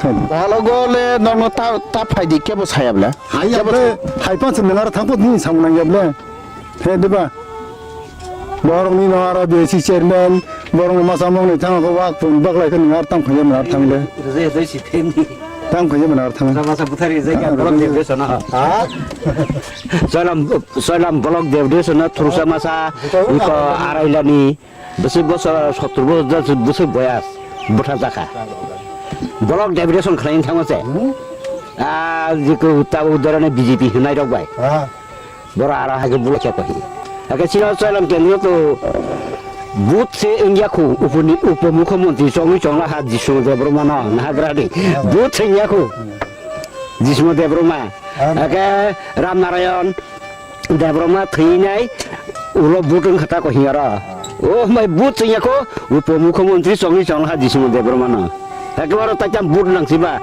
Balogo le nokno ta, ta phai di kebo saya ble. Hai ya ble, hai pan se nang ar thang po ni sam nang ya ble. He diba? Borok ni no aro D C chairman, borok ni masa mok ni thang ko wak pun bak lai khe nang ar tam khaya mena ar thang le. Rejai rejai si them ni. Tam khaya mena ar thang. Masa masa buthari rejai ka borok ni beso na. Ha? Soilam, soilam block deputation na thurusa masa iko arailani bwswk bosor sottor bosor bwswk boyas bwtha jakha. Block deputation khlai thangma se. Ah, jikho tabuk dorone B J P hinai rok bai. Borok aro hai khe bulai khe kohi. Hakhe chini o Choilam kendro to but se wngya khu uponi-, upomukhyamantri chongwi chongla ha Jismo Debbarma no nahagrani. But se wngya khu Jismo Debbarma. Hakhe Ram Narayan Debbarma thwinai ulo but wngkha ta kohi aro. O mai but se wngya khu upomukhyamantri chongwi chongla ha Jismo Debbarma no. Hakhe aro taikam but nangsiba.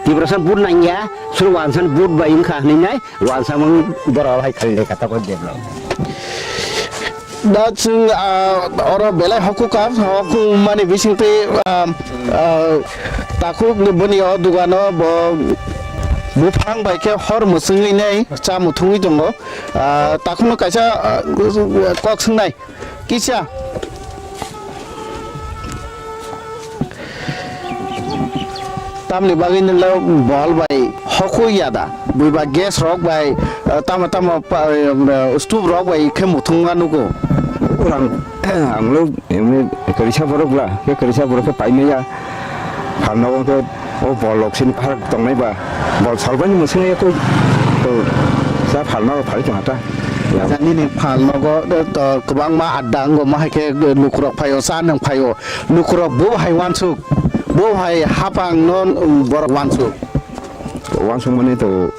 Tiprasa but nangya, sur wansan but bai wngkha hwnwi nai. Wansamung borok hai khalai kha tabuk develop. Da chwng, ah, oro belai hokuk kha, hokuk mani bising twi, ah, ah, takhuk boni o dugano bo buphang bai khe hor mwswngwi nai cha muthungwi tongo. Ah, takhukno kaisa, ah, kok swngnai. Kisa. Tamni bagwi nwnglai bol bai hokwi ya da? Buiba gas rok bai, eh, tamo tamo pa, eh, stove rok bai khe muthungma nugo. Orang, ang lo, emni kwrwisa borok bla, khe kwrwisa borok khe paimaya. Phalnogo khe o bol rok sini pahar tongnai ba. Bol salbani mwswngya koi. To sa phalnogo phari tongha ta. Nini phalnogo, eh, to kwbangma adda wngma hai khe lukurok phaio, cha nwng phaio. Lukurok bo hai wansuk, bo hai hapang no, um, borok wansuk. Wansuk mani to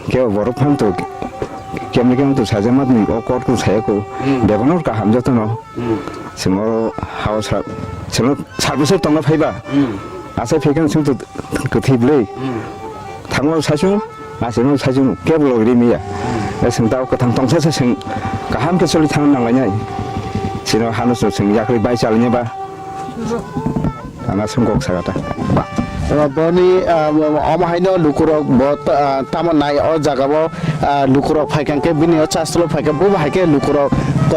kebo borok phan to kemni kemni to sajakma ni o court ko saya ko. Hmm. Bebano kaham joto no. Hmm. Simo hao sa, simo service tongna phaiba. Hmm. Asai phaikan sing to kwthwi bwlwi. Hmm. Thango sasung Aswkno sai chwng kebo logri miya. Chwng tao kwthang tongsa se chwng kaham khe choli thang nanglainai. Chino hano chwng yakri bai chalainai ba. Ana song kok sagata. Ba. Boni, ah, omo haino lukurok bo, ah, tamo nai o jaga bo, ah, lukurok phaikha khe bini o chastro phaikha bo hai khe lukurok,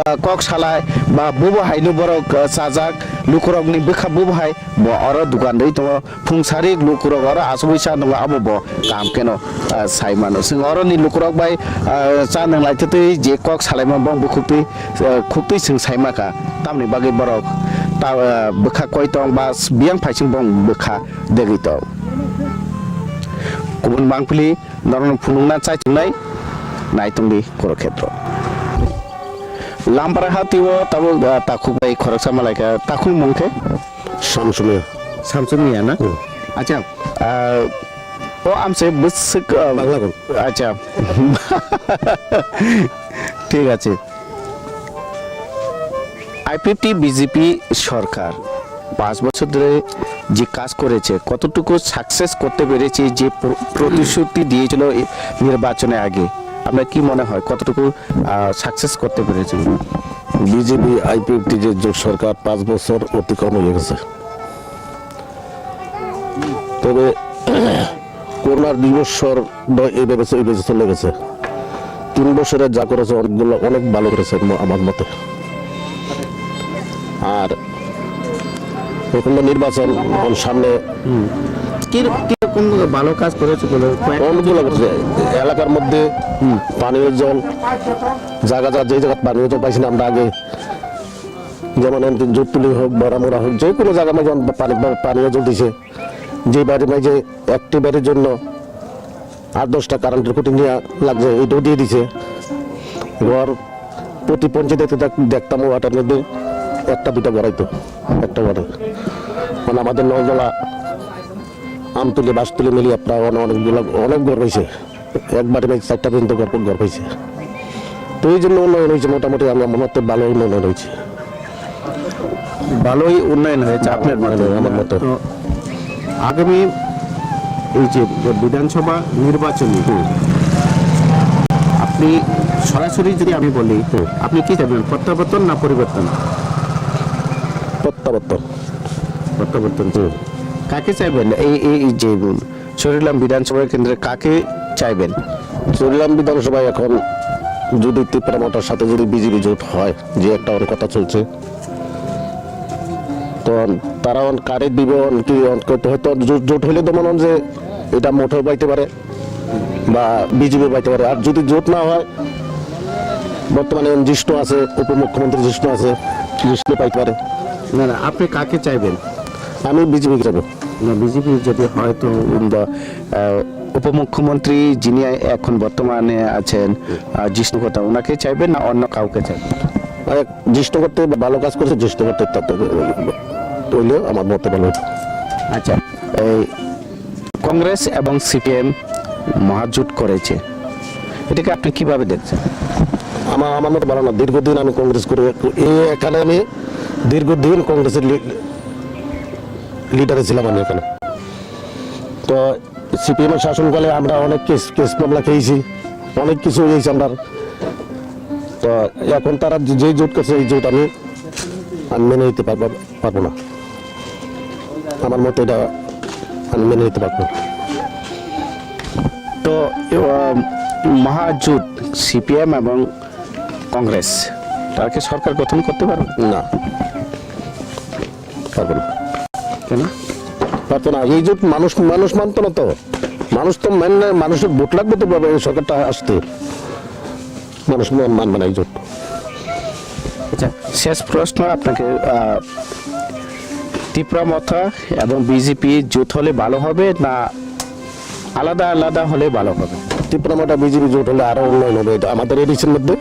ah, kok salai ba bo haino borok, ah, chajak lukurok ni bwkha bo hai bo oro dukan rwi tongo. Phung sari lukurok oro asugwi cha tongo, abo bo kaham kheno, ah, sai mano. Chwng oroni lukurok bai, ah, cha nang lai twi je kok salaima bong bukhuktwi, ah, khuktwi chwng sai ma kha. Tamni bagwi borok ta, ah, bwkha koi tong ba biyang phaising bong bwkha degwi tong. Kubun bangphili norokno phunukna chai tongnai, nai tongdi Kurukhetro. Lampara hati o tabuk, ah, takhuk bai khoroksa malaikha, takhuk mung khe? Samsung Miya. Samsung Miya na? Hmm. Acha, ah, o amse bwswk, ah, Bangla gol. Acha. ঠিক আছে। IPFT BJP সরকার পাঁচ বছর ধরে যে কাজ করেছে, কতটুকু সাকসেস করতে পেরেছে? যে প্র-, প্রতিশ্রুতি দিয়েছিল এ নির্বাচনে আগে, আপনার কি মনে হয় কতটুকু, আহ, সাকসেস করতে পেরেছে? বিজেপি আইপিএফটি যে জোট সরকার পাঁচ বছর অতিক্রম হয়ে গেছে, তবে করোনার দুই বছর দ-, এইভাবে চ-, এইভাবে চলে গেছে। তিন বছরে যা করেছে অনেকগুলো, অনেক ভালো করেছে ম-, আমার মতে। আর এখন তো নির্বাচন, এখন সামনে হুম। কি, কিরকম ভালো কাজ করেছে বলে কয়েক অনেকগুলো করছে। এলাকার মধ্যে হুম। পানীয় জল, জায়গা, জায়গা, যে জায়গায় পানীয় জল পাইছি না আমরা আগে, যেমন এমন জোরতুলি হোক, বড়ামুড়া হোক, যে কোনো জায়গার মধ্যে পানি, পানীয় জল দিছে। যে বাড়ির মাঝে একটি বাড়ির জন্য আট দশটা কারেন্টের খুঁটি নেওয়া লাগছে, এটাও দিয়ে দিছে। ঘর প্রতি পঞ্চায়েতে দেখ-, দেখতাম ওয়াটার মধ্যে একটা দুইটা গড়াইতো, একটা ওয়াটার। মানে আমাদের নলদলা, আমতলি, বাঁশতলি মিলিয়ে প্রায় অনে-, অনেকগুলো, অনেক ঘর হয়েছে। এক বাড়ি বাড়ি চারটা পর্যন্ত ঘর, ঘর পাইছে। তো এই জন্য উন্নয়ন হয়েছে মোটামুটি, আমার মতে ভালো উন্নয়ন হয়েছে। ভালোই উন্নয়ন হয়েছে আপনার মতে? হ্যাঁ, আমার মতে। তো আগামী এই যে বিধানসভা নির্বাচনে হুম। আপনি সরাসরি যদি আমি বলি, হুম। আপনি কি চাইবেন, প্রত্যাবর্তন না পরিবর্তন? প্রত্যাবর্তন। প্রত্যাবর্তন। হুম। কাকে চাইবেন? এই, এই, এই যে চুরিলাম বিধানসভা কেন্দ্রে কাকে চাইবেন? চুরিলাম বিধানসভায় এখন যদি তিপ্রা মথার সাথে যদি বিজেপি জোট হয়, যে একটা ওর কথা চলছে, তো তারা অন কারে দিবে, অন কি, অন করতে হয়তো জোট, জোট হইলে তো মনে হয় যে এটা মথাও পাইতে পারে বা বিজেপি পাইতে পারে। আর যদি জোট না হয়, বর্তমানে জিষ্ণু আছে, উপমুখ্যমন্ত্রী জিষ্ণু আছে, জিষ্ণু পাইতে পারে। না, না, আপনি কাকে চাইবেন? আমি বিজেপি চাইবো। না, বিজেপি যদি হয় তো, উম, বা, আহ, উপমুখ্যমন্ত্রী যিনি এখন বর্তমানে আছেন, আহ, জিষ্ণু কথা, ওনাকে চাইবেন না অন্য কাউকে চাইবেন? আহ, জিষ্ণু করতে বা ভালো কাজ করছে, জিষ্ণু করতে তাতে হইলে আমার মতে ভালো হতো। আচ্ছা, এই কংগ্রেস এবং সিপিএম মহাজোট করেছে, এটাকে আপনি কিভাবে দেখছেন? আমার, আমার মতে ভালো না। দীর্ঘদিন আমি কংগ্রেস করে, এই এখানে আমি দীর্ঘদিন কংগ্রেসের লি-, লিডারে ছিলাম আমি এখানে। তো সিপিএম এর শাসনকালে আমরা অনেক কেস, কেস মামলা খেয়েছি, অনেক কিছু হয়েছে আমরা। তো এখন তারা যে, যে জোট করছে, এই জোট আমি, আমি মেনে নিতে পারবো, পারবো না। আমার মতে এটা আমি মেনে নিতে পারবো না। তো, আহ, মহাজোট সিপিএম এবং কংগ্রেস, তারা কি সরকার গঠন করতে পারবে? না, পারবো না। কেন? পারতো না। এই জোট মানুষ, মানুষ মানতো না তো। মানুষ তো মেনে, মানুষের ভোট লাগবে তো বাবা, এই সরকারটা আসতে। মানুষ মান-, মানবে না এই জোট। আচ্ছা, শেষ প্রশ্ন আপনাকে, আহ, তিপ্রা মথা এবং বিজেপি জোট হলে ভালো হবে না আলাদা আলাদা হলে ভালো হবে? তিপ্রা মথা বিজেপি জোট হলে আরো উন্নয়ন হবে, এটা আমাদের এডিসির মধ্যে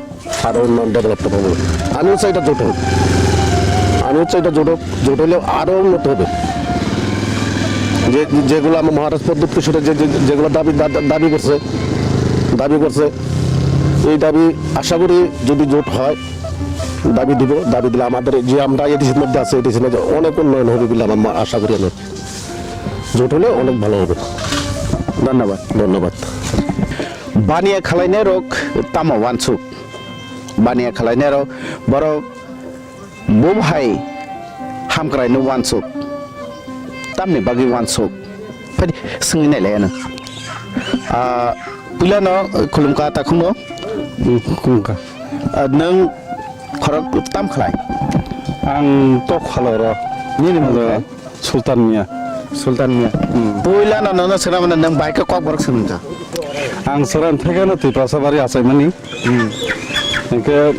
আরো উন্নয়ন ডেভেলপমেন্ট হবে। আমিও চাই এটা জোট হোক, আমিও চাই এটা জোট হোক, জোট হলে আরো উন্নত হবে। যে, যেগুলো আমার মহারাজ প্রদ্যুৎ কিশোরে যে, যে, যেগুলো দাবি, দা-, দাবি করছে, দাবি করছে, এই দাবি আশা করি যদি জোট হয়, দাবি দিব, দাবি দিলে আমাদের যে আমরা এডিসির মধ্যে আছে, এডিসির মধ্যে অনেক উন্নয়ন হবে বলে আমার মা-, আশা করি আমি। জোট হলে অনেক ভালো হবে। ধন্যবাদ। ধন্যবাদ। Baniya khwlainairok tamo uansuk? Baniya khwlainairok borok bo hai hamkraino uansuk, tamni bagwi uansuk? Phai swngwi nailai ano. Ah, puilano khulumkha takhungno. Hmm, khulumkha. Ah, nwng khorok tam khlai? Ang tok khaloro. Nini mung khe? Sultan Mia. Sultan Mia. Hmm. Puilano nono swnamano nwng bai khe kokborok swnamkha? Ang swran thekeno Tiprasa bari achaimani. Hmm. Hingke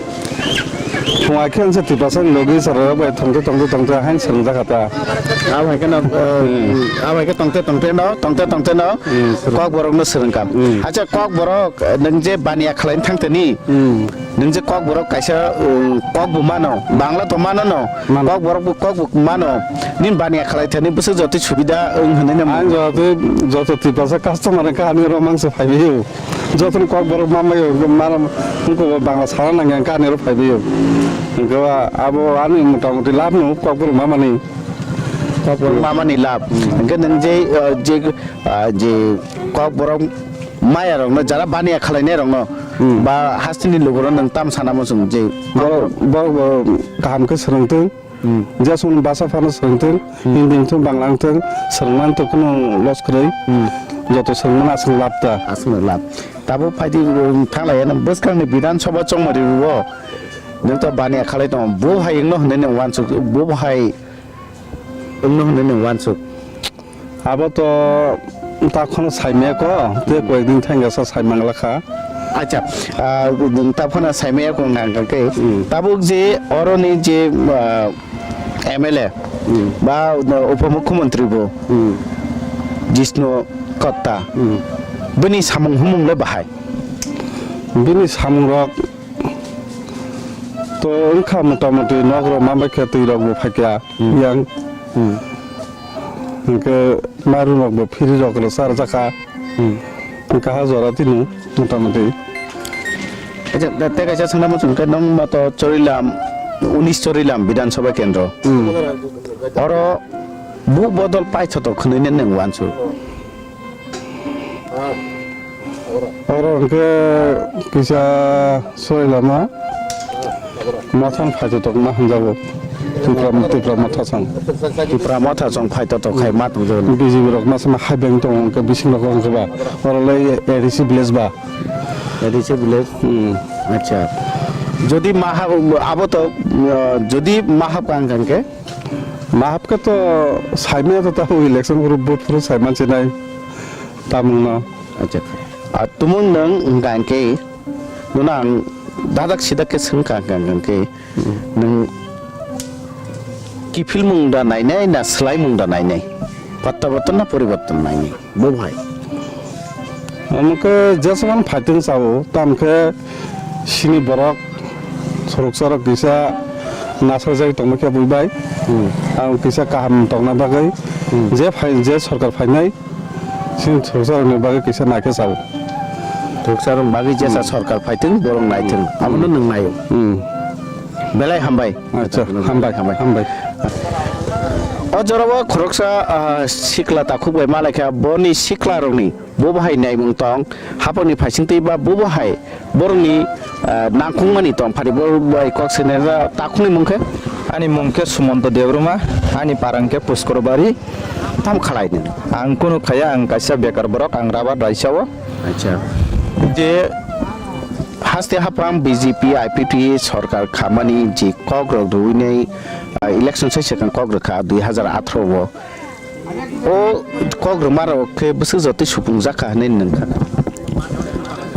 phung akhel se Tiprasa ni logi sararok bai tongte tongte tongte hain swngjak kha ta. Abo hai kheno, eh, hmm, abo hai khe tongte tongte no, tongte tongte no, hmm, sir, kokborok no swrwngkha. Hmm. Acha kokborok, eh, nwng je baniya khwlaina thangtani, hmm, nwng je kokborok kaisa, um, kok bo mano, Bangla to mano no, mano, kokborok bo kok bo mano, nini baniya khwlaithani bwswk joto subida wng hinwi no. Ang joto, joto Tiprasa customer wngkha ani oro mangsa phaiwi o. Jotono kokborok ma maio, mara wngkha bo Bangla sana nangya wngkha ani oro phaiwi o. Wngkha abo ani motamuti lab no kokborok ma mani. Kokborok ma mani lab. Hmm. Hingke nwng je, uh, je, uh, je kokborok maya rokno, jara baniya khwlainai rokno, hmm, ba hasteni lugurok nwng tam sana muchung je. Borok, borok bo kaham khe swrwngtwng. Hmm. Jeswng basa phano swrwngthwng, hmm, Hindi wngthwng, Bangla wngthwng, swrwngmani to kheno loss kwrwi. Hmm. Joto swrwngmani aswk lab ta. Aswk lab. Tabuk phaidi, um, thanglaiya nang bwskangni Bidhan Sabha chongmari rwo. Nwng to baniya khalai tongo. Bo hai wngno hwnwi nwng uansuk, bo hai wngno hwnwi nwng uansuk. Abo to ta kheno saimaya ko, tei koyekdin thangya sa saimang lakha. Acha, ah, ta phano saimaya ko wngkha khe, hmm, tabuk je oroni je, ah, M L A, hmm, ba upomukhyamantri bo, hmm, Jishnu Katta, hmm, bini samung humung le bahai? Bini samung rok to wngkha motamuti nok rok ma bai khe twi rok bo phaikha, hmm, yang. Hmm. Hingke mairum rok bo free rok rw char jakha. Hmm. Hingke ha jora tini motamuti. Acha, da-, tei kaisa swngna muchung khe, nwng ma to Chorilam, unis Chorilam Bidhan Sabha Kendro. Hmm. Oro bu bodol paithoto khwnwi nini nwng uansuk? Oro hingke kisa Soilama mothang phaithotok ma hwnjago. Tipra, Tipra mothachang. Tipra mothachang phaithotok khai ma tongjago. B J P rok ma sama hai beng tongo, hingke bising rok hingke ba. Oro le A D C village ba. A D C village? Hmm. Acha. Jodi ma hap, abo to, uh, jodi ma hap kang kang khe? Ma hap khe to saimaya to ta election group vote phuru saiman chinai. Tamungno. Acha. A tumung nwng hingka hingke, nwng ang dadak sidak khe swngkha hingka hingke, nwng kiphilmung da nainai na swlaimung da nainai? Pattarotton na poriborton nainai? Bo bhai. Omo khe jeswkman fighting sao, tam khe sini borok soroksa rok kisa nasajak tongma khe bui bai. Hmm. Ang kisa kaham tongna bagwi, hmm, je phai, je sorkar phainai, Chini thwngsa rokni bagwi kisa naikhe sao. Thwngsa rok bagwi jesa, hmm, sorkar phaithwng, borok naithwng. Hmm. Abono nwng naio. Hmm. Belai hambai. Acha, hambai, hambai, hambai. O jorao khoroksa, ah, sikla takhuk bai malaikha, boni sikla rokni bo bahai naimung tong, hapangni phaisingtwi ba bo bahai Borokni, ah, nangkukmani tong phari, borok bai kok sinajak takhukni mung khe? Ani mung khe Sumonto Debbarma, ani parang khe Puskor Bari. Tam khalai nini? Ang kunu khaya, ang kaisa bekar borok, ang rabar raisa o. Acha. Je haste haphang B J P I P T sorkar khamani je kok rok rwinai, ah, election sai swkang kok rwkha dui hazar atharo o. O kok rwma rok khe bwswk jotoi supung jak kha hinwi nwng kha.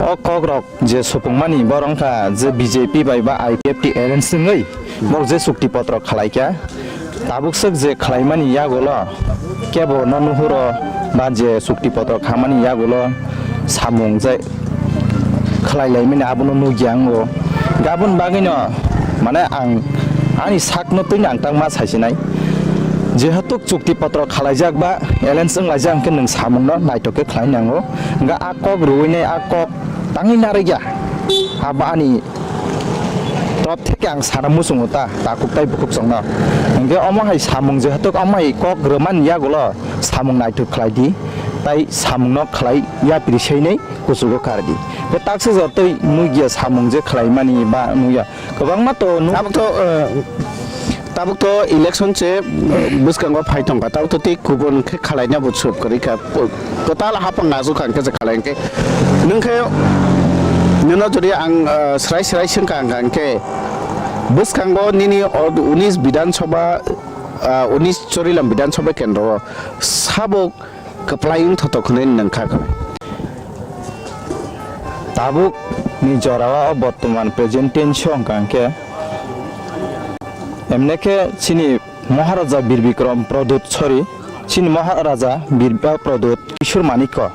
O kok rok je supung mani, borok wngkha je B J P bai ba I P F T alliance wngwi borok je chukti potro khalai kha, tabuk swk je khlai mani yagulo kebo no nuhuro ba je chukti potro khamani yagulo samung je khlai lai mani abono nukya wngo. Aboni bagwi no mane ang ani sak no twi no ang tangma sai sinai. Jehetu chukti potro khalaijak ba alliance wnglaijak, hwnkhe nwng samungno naithok khe khlai nango. Hwnkhe a kok rwui nai, a kok tangwi narwkya, abo ani top theke ang sana muchungo ta, takhuk tai bukhuk chwngno. Hwnkhe omo hai samung jehetu omo hai kok rwmani yagulo samung naithok khlai di. tai samungno khlai yapri seinwi kuchugo kardi. Bo taksa jotoi nukya samung je khlaimani ba nukya kwbangma to nuk- Tabuk to, eh, tabuk to election se, eh, bwskango phai tongkha, tabuk to tei kubun khe khalaina bo chup kwrwi kha. Kwtal hapang aswk kha hwnkhe se khalai hwnkhe. Nwng khe, nwno jodi ang, eh, srai srai swngkha hwnkha hwnkhe, bwskango nini o unis Bidhan Sabha, eh, unis Chorilam Bidhan Sabha kendro o sabo kwplai wngthotok hwnwi nwng kha kwlai. Tabuk ni jora o bortoman present tense o hwnkha hwnkhe, emne khe chini Maharaja Bir Bikram Pradut, sorry, chini Maharaja Bir Ba Pradut Kishore Manikya,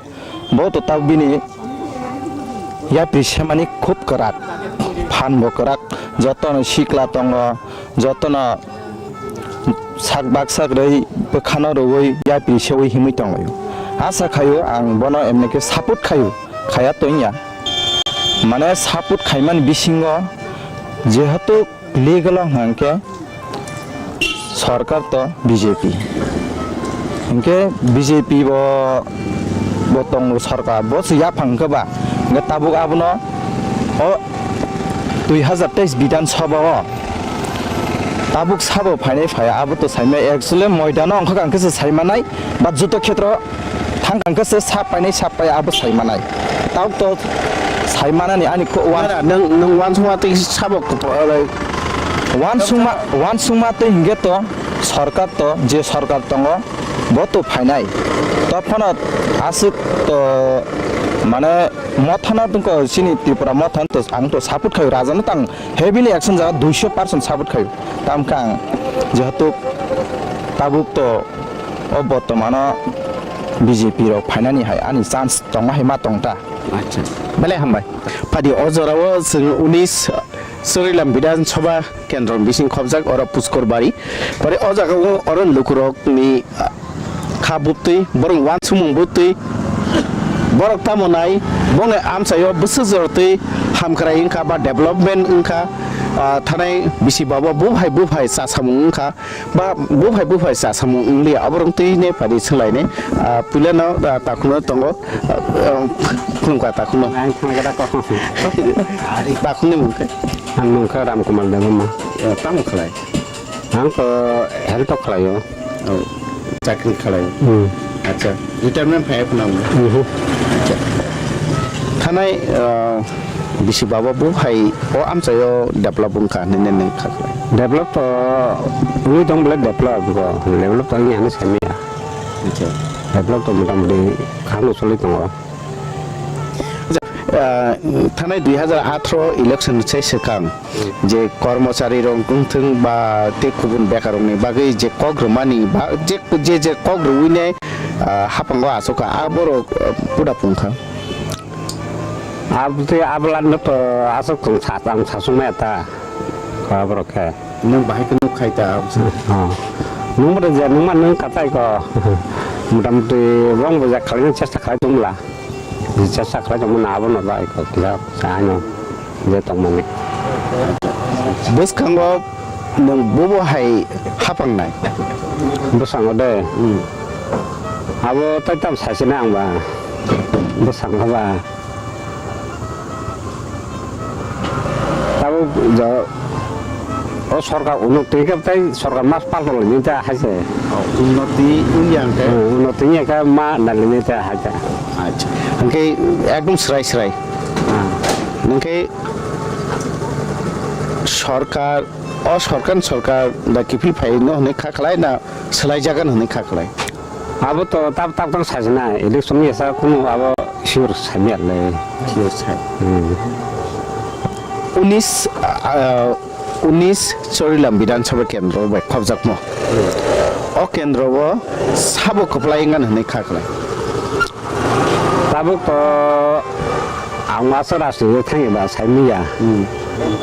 bo to tabuk bini yapri semani khub kwrak, phan bo kwrak, jotono sikla tongo, jotono sak baksa kwrwi bwkhano rwui yapri seui himwi tonglaio. Asa khaio ang bono emne khe support khaio, khaya tongya. Mane support khaimani bisingo jehetu legal o hwnkha hwnkhe sorkar to B J P. Hwnkhe B J P bo, bo tongo sorkar, bo se yaphang khe ba. Hwnkhe tabuk abono o dui hazar teis Bidhan Sabha o tabuk sabo phainai phaiya, abo to saimai actually moidano wngkha kang khe se saimanai, ba joto khetro thang kang khe se sap painai sap paiya abo saimanai. Tabuk to saimanani ani ko wan- Nara, nwng, nwng wansukma tei sabo kop-, like, wansukma, wansukma tei hwnkhe to sorkar to, je sorkar tongo, bo to phainai. To phano aswk to, mane, mothano tongkha chini Tripura mothano to ang to support khaio, rajano tang heavily action jaga duiso percent support khaio. Tamkhe ang jehetu tabuk to o bortomano B J P rok phainani hai ani chance tongma hai ma tongta. Acha, belai hambai. Phadi o jorao chwng unis Surilam Bidhan Sabha Kendro bising khobjak oro Puskor Bari. Pore o jaga o oro lukurokni, ah, kha buptwi, borok wansukmung buptwi, borok tamo nai, bongni amchaio bwswk jorotwi hamkrai wngkha ba development wngkha, ah, thanai bisi babo buphai buphai chasamung wngkha. Ba buphai buphai chasamung wngliya, oborok twi ne phadi swnglainai. Ah, puilano, ah, takhukno tongo, ah, ah, khulumkha takhukno. Ang thangkha da kok. Takhukni mung khe? Ang mung khe Ram Kumar Debbarma. Ah, tamo khlai? Ang to health o khlaio. Oh, chakri khlai. Hmm. Acha, retirement phai phano mo? Mhm. Acha. Thanai, ah, bisi baba bo hai o amchaio develop wngkha hinwi nini kha khlai? Develop to wngwi tong bole develop go. Develop to wngya hinwi saimaya. Acha. Develop to motamoti khano choli tongo. Ah, thanai dui hazar atharo election se swkang je kormochari rok wngthung ba tei kubun bekar rokni bagwi je kok rwmani ba je, je, je kok rwui nai, ah, haphango achukha, ah, borok, ah, puda pungkha. Aboni abla no to aswk tong sa, ang sasung maya ta. Kha borok khe. Nwng bahai khe nuk khai ta, aboni. Oh. Nwng bo je nwng ma nwng katai ko. Motamoti bong bo je khalai chesta khalai tongla. Chesta khlai tongmani abono bai kok kisa sa ano je tongmani. Bwskango nwng bobo hai haphangnai? Bwskango de. Hmm. Abo tai tam saisina ang ba. Bwskango ba. Tabuk jo, o sorkar unnoti khe tai sorkar mas palto lini ta hai se. Oh, unnoti wngya hwnkhe? Hmm, unnoti wngya khe ma nalini ta hai ta. Acha. Hwnkhe ekdom srai srai. Ah. Hwnkhe sorkar, o sorkar, sorkar da kiphil phaino hwnwi kha khlai na swlai jagan hwnwi kha khlai? Abo to tab tab tang sajna, election ni esa kunu abo sure sanya le. Sure sai. Hmm. Unis, ah, unis Chorilam Bidhan Sabha Kendro bai khobjakmo. O kendro o sabo kwplai wngani hwnwi kha khlai? Tabuk to ang masa rajniti thangwi ba sai miya. Hmm.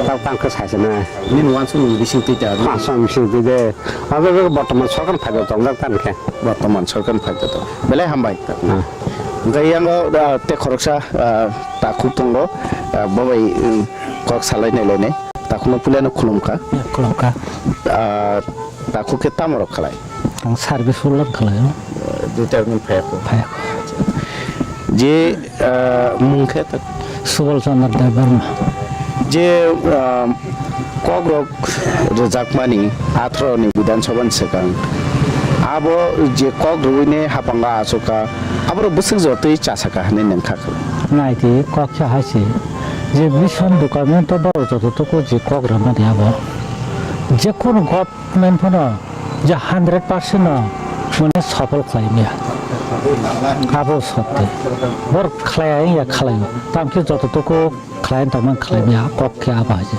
Tab tang khe sajna. Nini wansukmung bising twi ta? Wansukmung bising twi de. Abo bortoman sorkar phaijak tongjak tani khe. Bortoman sorkar phaijak tong. Belai hambai. Hmm. Hwnkhe yango, ah, tei khoroksa, ah, takhuk tongo, ah, bo bai, um, kok salai nai lainai. Takhukno puilano khulumkha. Ya, khulumkha. Ah, takhuk khe tamo rok khalai? Ang service ulang khalai. Retirement phaiya kho? Phaiya kho. Je, ah, mung khe ta-, Subal Chandra Debbarma. Je, ah, kokrok rwjakmani atharo ni Bidhan Sabha ni swkang, abo je kok rwui ne hapango achukha, aborok bwswk jotoi chasakha hinwi nwng kha khwlai. Naidi kok khe hai se, je mission document o borok joto tuku je kok rwmani abo. Je kono government phano je hundred percent no mane sopol khlai maya. Abo sotwi. Bor khlai ya khlai. Tamkhe joto tuku khlai tongma khlai maya kok khe abo hai se.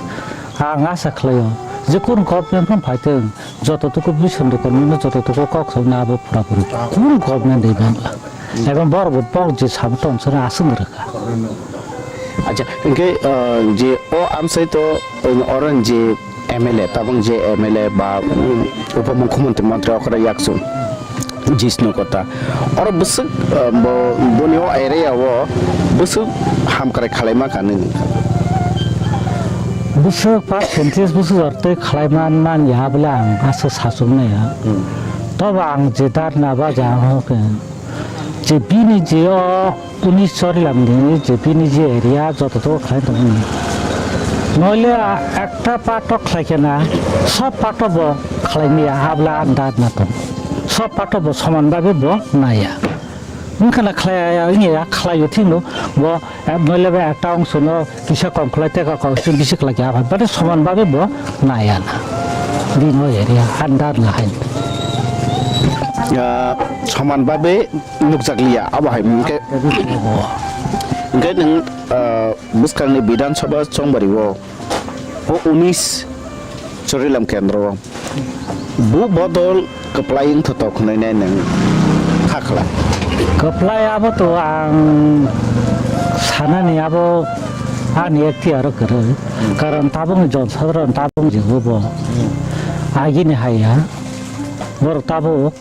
Ang asa khlaio, je kun government phano phaitwng, joto tuku mission document no joto tuku kok sokna abo pura puri. Kun government de bangla. Ebong bor bo bor je sabo tong sara aswng rwkha. Acha, hingke, ah, je o amsai to, um, oran je M L A, tabang je M L A ba, um, Upamukhyamantri, mantri okra yaksu, Jishnu Kota. Oro bwswk, ah, bo, boni o area o bwswk hamkrai khalaima kanini. Bwswk percentage bwswk jortoi khalai man, man ya bwle ang asa sachuk nai ya. Hmm. Tobo ang je dharna ba ja ang hoke. Je bini je o unis Chorilam ni je bini je area joto to khlai tong ni. Noile a-, ekta part o khlai khe na, sob part o bo khlai maya, abla andar na tong. Sob part o bo soman babe bo naya. Wngkha na khlai ya, wngya ya, khlai yo thik no, bo, eh, noile ba ekta ongso no kisa kom khlai teka kom kisa bisi khlai khe, aphai bade soman babe bo naya na. Bini o area andar na hai. Ah, soman babe nukjakliya, abo hai hwnkhe, hwnkhe nwng, ah, bwskangni Bidhan Sabha chongbario o unis Chorilam kendro o bu bodol kwplai wngthotok hwnwi nai nwng kha khlai. Kwplai abo to ang sanani abo ani ektiyaro kwrwi, karon tabukni jon sadharon tabuk jibo bo agini haiya, borok tabuk.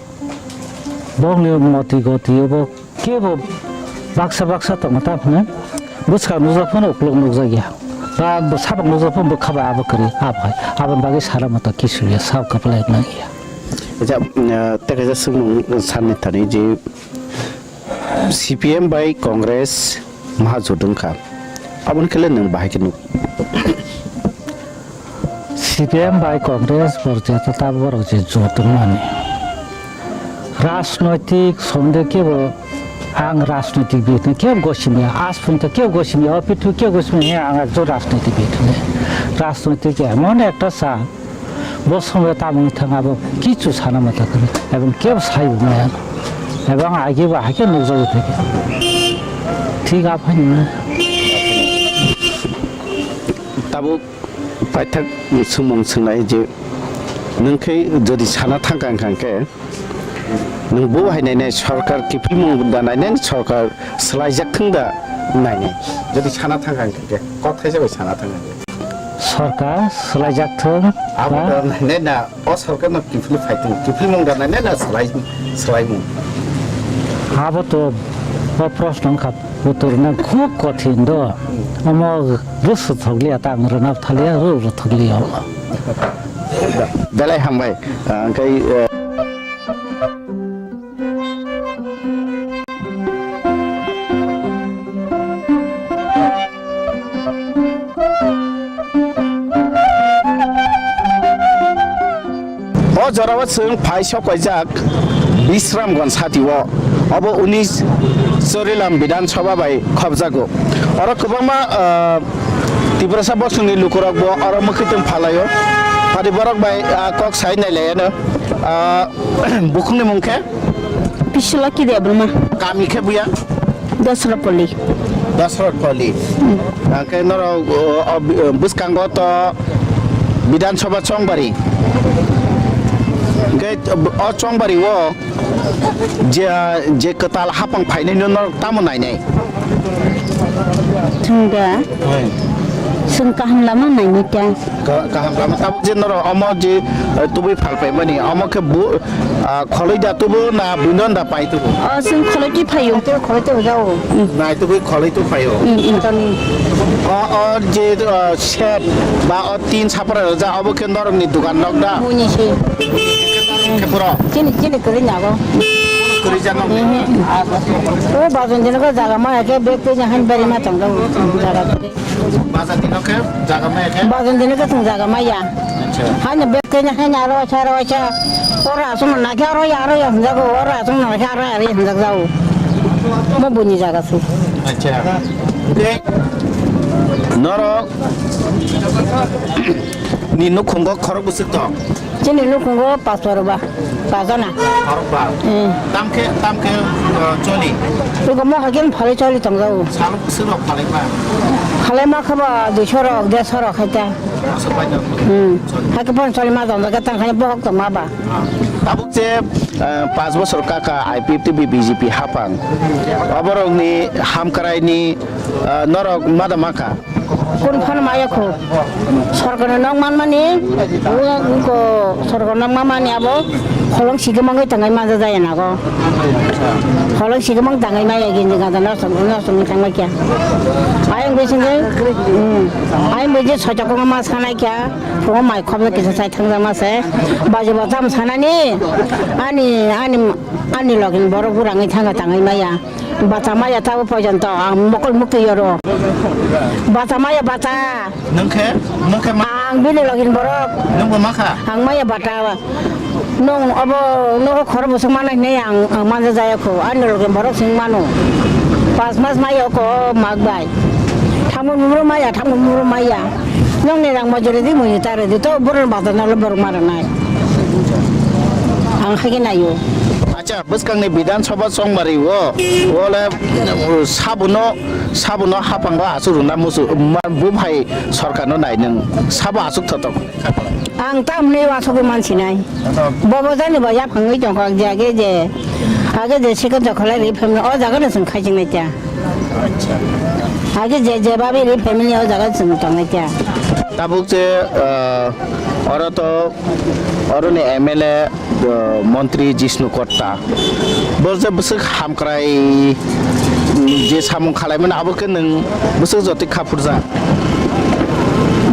Bongni moti goti obo kebo baksa baksa tongo, ta phano bwskang nukjak phano uklok nukjak ya, ba bo sabok nukjak phano bwkha bai abo kwrwi, abo hai aboni bagwi sana mata kisu ya, sab kwplai nang ya. Acha, mm, tei kaisa swngmung sanni thani je C P M bai Congress maha jotwng kha, aboni khe le nwng bahai khe nuk? C P M bai Congress borok je ta tabuk borok je jotwng mani. Rajnoitik somde kebo ang rajnoitik bihikno kebo gosimya, asphung ta kebo gosimya, opithu kebo gosimya, ang ekjon rajnoitik bihikno. Rajnoitik emon ekta sa, bo somoi tamung thang abo kichu sana mata kwrwi, ebong kebo saibo maya. Ebong agi bo haikhe nukjagwi thangkhe. Thik aphani. Tabuk paithak swngmung swngnai je, nwng khe jodi sana thangkha wngkha khe, nwng bo hai nainai sorkar kiphilmung da nainai, sorkar swlaijak thung da nainai, jodi sana thangkha wngkha khe, kok thaisa bai sana thangkha khe. Sorkar swlaijak thung, abo ba da nainai na. O sorkarno kiphilwi phai tongo, kiphilmung da nainai na swlai, swlaimung? Abo to o proshno wngkha uttor rwna khub kothin do. Omo rwswk thokliya, ta ang rwna thaliya, rw rw thokliya omo. Belai hambai, ah, hwnkhe, eh, O jorao chwng phai sok kaijak Bisramganj sati o. Obo unis Chorilam Bidhan Sabha bai khopjago. Oro kwbangma, ah, Tiprasa bosongni lukurok bo oro mwkhwtwng phalaio. Phadi borok bai, ah, kok sai nailaiyano. Ah, bukhukni mung khe? Pisula Kiriya Burma. Kami khe buya? Dasra Poli. Dasra Poli. Hmm. Hwnkhe norok, o, o, bwskango to Bidhan Sabha Chongbari. Hwnkhe o Chongbari o je, je kwtal hapang phainai no norok tamo nainai? Chwng da. Oi. Chwng kaham lama nainai ta. Ka-, kaham lama. Tabuk je norok omo je, eh, tubui phalpaimani, omo khe bu-, ah, kholoi da tubu na buino da pai tubu? O, chwng kholoi twi phaio. Kholoi twi phaio. Nai tubui kholoi twi phaio. Mm, mm. O, o je, ah, set ba o tin sapra rwja, obo khe norokni dukan nok da? Buini se. Khe puro? Chini, chini kwrwi nago. Kwrwi jaga. Ehe. O bajon dino khe jaga maya khe bek twi jahan bari ma tong jaga kwrwi. Bajon dino khe jaga maya khe? Bajon dino khe tong jaga maya. Acha. Haino bek twi jahan aro cha aro cha. Oro aswk na khe aro ya aro ya hwnjago, oro aswk na khe aro ya aro ya hwnjak jago. Mo buni jaga se. Acha. Norok ni nukhungo khorok bwswk tong? Chini nukhungo pastor ba, pastor na. Khorok ba. Hmm. Tamkhe, tamkhe, uh, choli. Iko mo hakin phalai choli tongjago. Saluk bwswk rok phalai ba? Phalai ma khaba duiso rok, derso rok khaita. Aswk bai no. Hmm. Choli. Hakhe pon choli ma tongjago, tang khai bohok tong ma ba. Ah. Tabuk je, uh, panch bosor kaka I P F T B B J P hapang. Oborokni hamkraini, uh, norok mada makha. Kun phano maya kho. Sorkar nok man mani, uko sorkar nok man mani abo kholong sigi mangwi tangai manja jaya nago. Kholong sigi mang tangai maya gini gada nasong nasong tangma kya. Ayang besi ngai, hmm. Ayang besi sochok ma sanai kya. Phungo mai khobda kisa sai thangja ma se. Baji batam sanani, ani, ani, ani login borok burangwi thanga tangai maya. Bata maya tabo poijon to ang mokol mukti yoro. Bata maya bata. Nung khe? Nung khe ma? Ang bini login borok. Nung bo ma kha? Ang maya bata. Nung obo nogo khoro bosong mana hinai ang, ang manja jaya kho. Ani login borok sing mano. Pas mas maya ko mag bai. Thamun muro maya, thamun muro maya. Nung ni rang mojori di muni tare di to borok bata nalo borok mara nai. Ang hagi nayo. Acha, bwskangni Bidhan Sabha chongmari o, ole, uh, sabuno, sabuno haphango aswk rwna musu, ma, bo hai sorkarno nai nwng sabo aswk thotok. Ang tamni uansugwi mansinai. Bobo jani bo yaphangwi tongkha, age je, age je second jokholai ri phaimani o jagano chwng khaijingnai ta. Age je, je babi ri phaimani o jaga chwng tongnai ta. Tabuk je, uh, oro to, oroni M L A, uh, montri Jishnu Kotta. Bo je bwswk hamkrai, mm, je samung khalaimani abo khe nwng bwswk jotoi kha phurjak?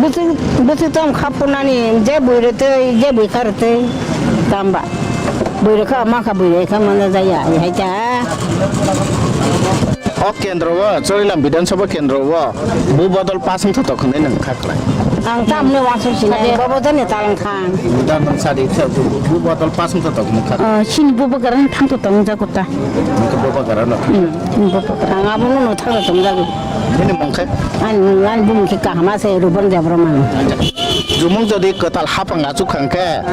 Bwswk, bwswk tong kha phurnani, je bui rwtwi, je bui kha rwtwi, tamba. Bui rwkha, ma kha bui rwkha, mana jaya, hai ta. O kendro o, Chorilam Bidhan Sabha kendro o, bu bodol pass wngthotok hwnwi nwng kha kwlai. Ang tamni uansuk sinai, bobo jani talang kha. Buda nung sadi khe bu, bu bodol pass wngthotok hwnwi kha. Ah, chini bubagra no thangthotok wngjago ta. Nungkhe bubagra no. Hmm, chini bubagra. Ang abono no thangthotok wngjago. Nini mung khe? Ani, ani bumung khe kaham ase, Rupon Debbarma. Jumung jodi kwtal hapang achuk kha hwnkhe,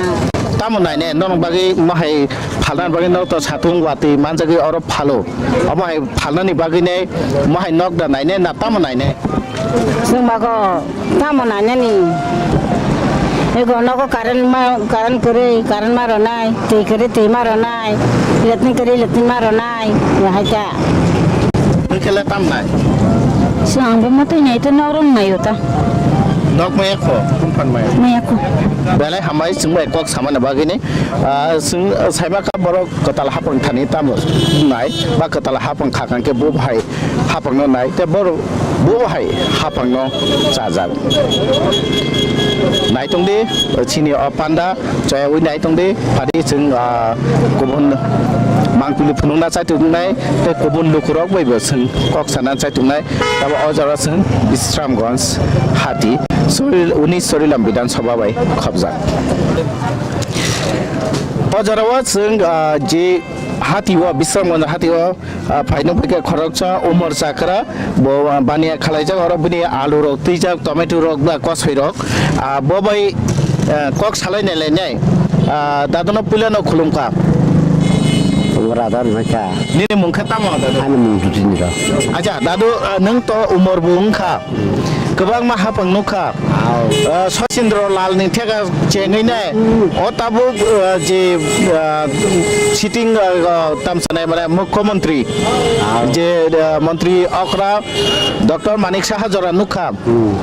tamo naine, norok bagwi mohai phalna bagwi norok to satung watwi manjagwi oro phalo. Omo hai phalnani bagwi ne, mohai nok da naine, na tamo naine? Chwng bago tamo nainani? Ego nogo current ma, current kwrwi, current ma rwnai, twi kwrwi, twi ma rwnai, latrine kwrwi, latrine ma rwnai, ya hai ta. Nung khe le tam nai? Chwng bo ma twi nai to nok rok nai o ta. Nok maya kho, kumphan maya. Maya kho. Belai hambai chwng bai kok samani bagwi ni. Ah, chwng, ah, saima kha borok kwtal hapang thani tamo nai, ba kwtal hapang kha khan khe bo bahai hapang no nai, tei borok bo bahai hapang no chajak. Naitung di, chini o panda chaya ui naitung di, phadi chwng, ah, kubun mangpili phunukna chaitung nai, tei kubun lukurok bai bo chwng kok sana chaitung nai, tabo o jora chwng Bisramganj hati, Soril-, uni Sorilam Bidhan Sabha bai khopjak. O jorao chwng, ah, je hati o, Bisramganj hati o, ah, phaino phaikha khoroksa Umar Chakra, bo, ah, baniya khalaijak, oro bini alu rok twijak, tomato rok ba kosoi rok, ah, bo bai, ah, kok salai nai lai nai, ah, dadono puila no khulumkha. Umar Adar wngkha. Nini mung khe tamo dadu? Ani mung Jutini rok. Acha, dadu, ah, nwng to Umar bo wngkha. Kwbangma hapang nukha. Au. Ah, Sachindra Lal ni theka chengwi nai. Hmm. O tabuk, ah, je, ah, sitting, ah, tamsanai mane mukhyamantri. Au. Je, ah, mantri okra Doctor Manik Saha jora nukha. Hmm.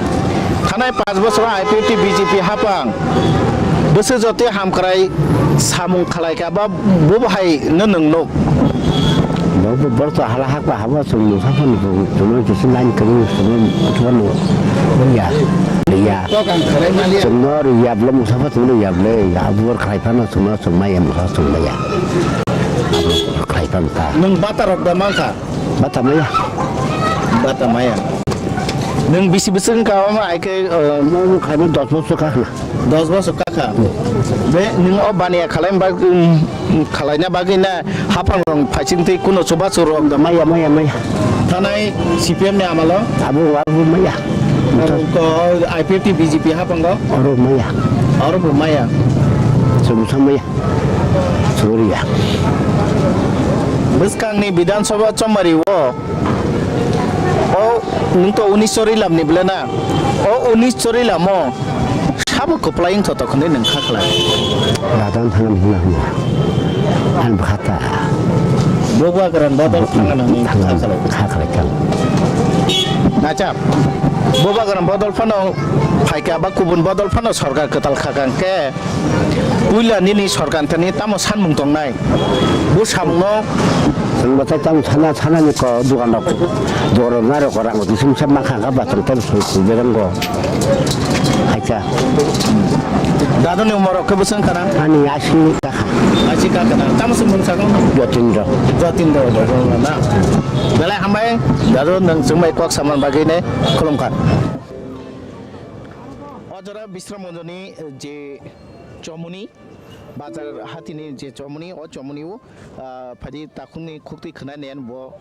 Thanai panch bosor I P F T B J P hapang. Bwswk jotoi hamkrai samung khalai kha ba bo bahai no nwng nuk. Bo, bo, borok to hala hakla habo chwng mungsa phano chwng, chwngno kisa line kwrwngno chwngno phano rwya, rwya. Chwngno rwya bwle mungsa pha chwngno rwya bwle, abo bor khlai phano chwngno chwng maya mungsa chwng maya. Abo khlai pan ta. Nwng bata rok da mankha? Bata maya. Bata maya. Nwng bisi bwswk wngkha omo hai khe, uh, Omo khlai dos bosor kha khna. Dos bosor kha kha. Be nwng o baniya khalai bag-, um, khalaina bagwi na haphang rok phaising twi kuno chubachu rok. Da maya, maya, maya. Thanai C P M ni amalo? Abo, abo maya. Abo ko I P F T B J P haphango? Oro maya. Oro bo maya. Sobusa maya. Soriya. Bwskangni Bidhan Sabha chomari o, o nwng to unis chori lamni bwle na? O unis chori lamo sabo kwplai wngthotok hwnwi nwng kha khlai? Radan thangam hwnna hwnna. Ani bwkha ta. Bubagra ni bodol thangna hwnwi kha khlai. Kha khlai thang. Acha, Bubagra ni bodol phano phaikha ba kubun bodol phano sorkar kwtal khakang khe, puila nini sorkar thani tamo sanmung tongnai? Bo samungno. Chwng bathai tamo sana, sanani ko dogan rok, dogan rok nai rok rang rok bising sa mankha kha ba tong tong soi soi berang go. Acha. Dadoni umor rok khe bwswng kana? Ani asi kha. Asi kha kana? Tamo se mung sakang? Jotindra. Jotindra na. Belai hambai. Dadu nwng chwngbai kok saman bagwi ne khulum kha. O jora Bisram Monjoni je chomuni, bazar hatini je chomuni, o chomuni o, ah, phadi takhukni khuktwi khwnai nen bo,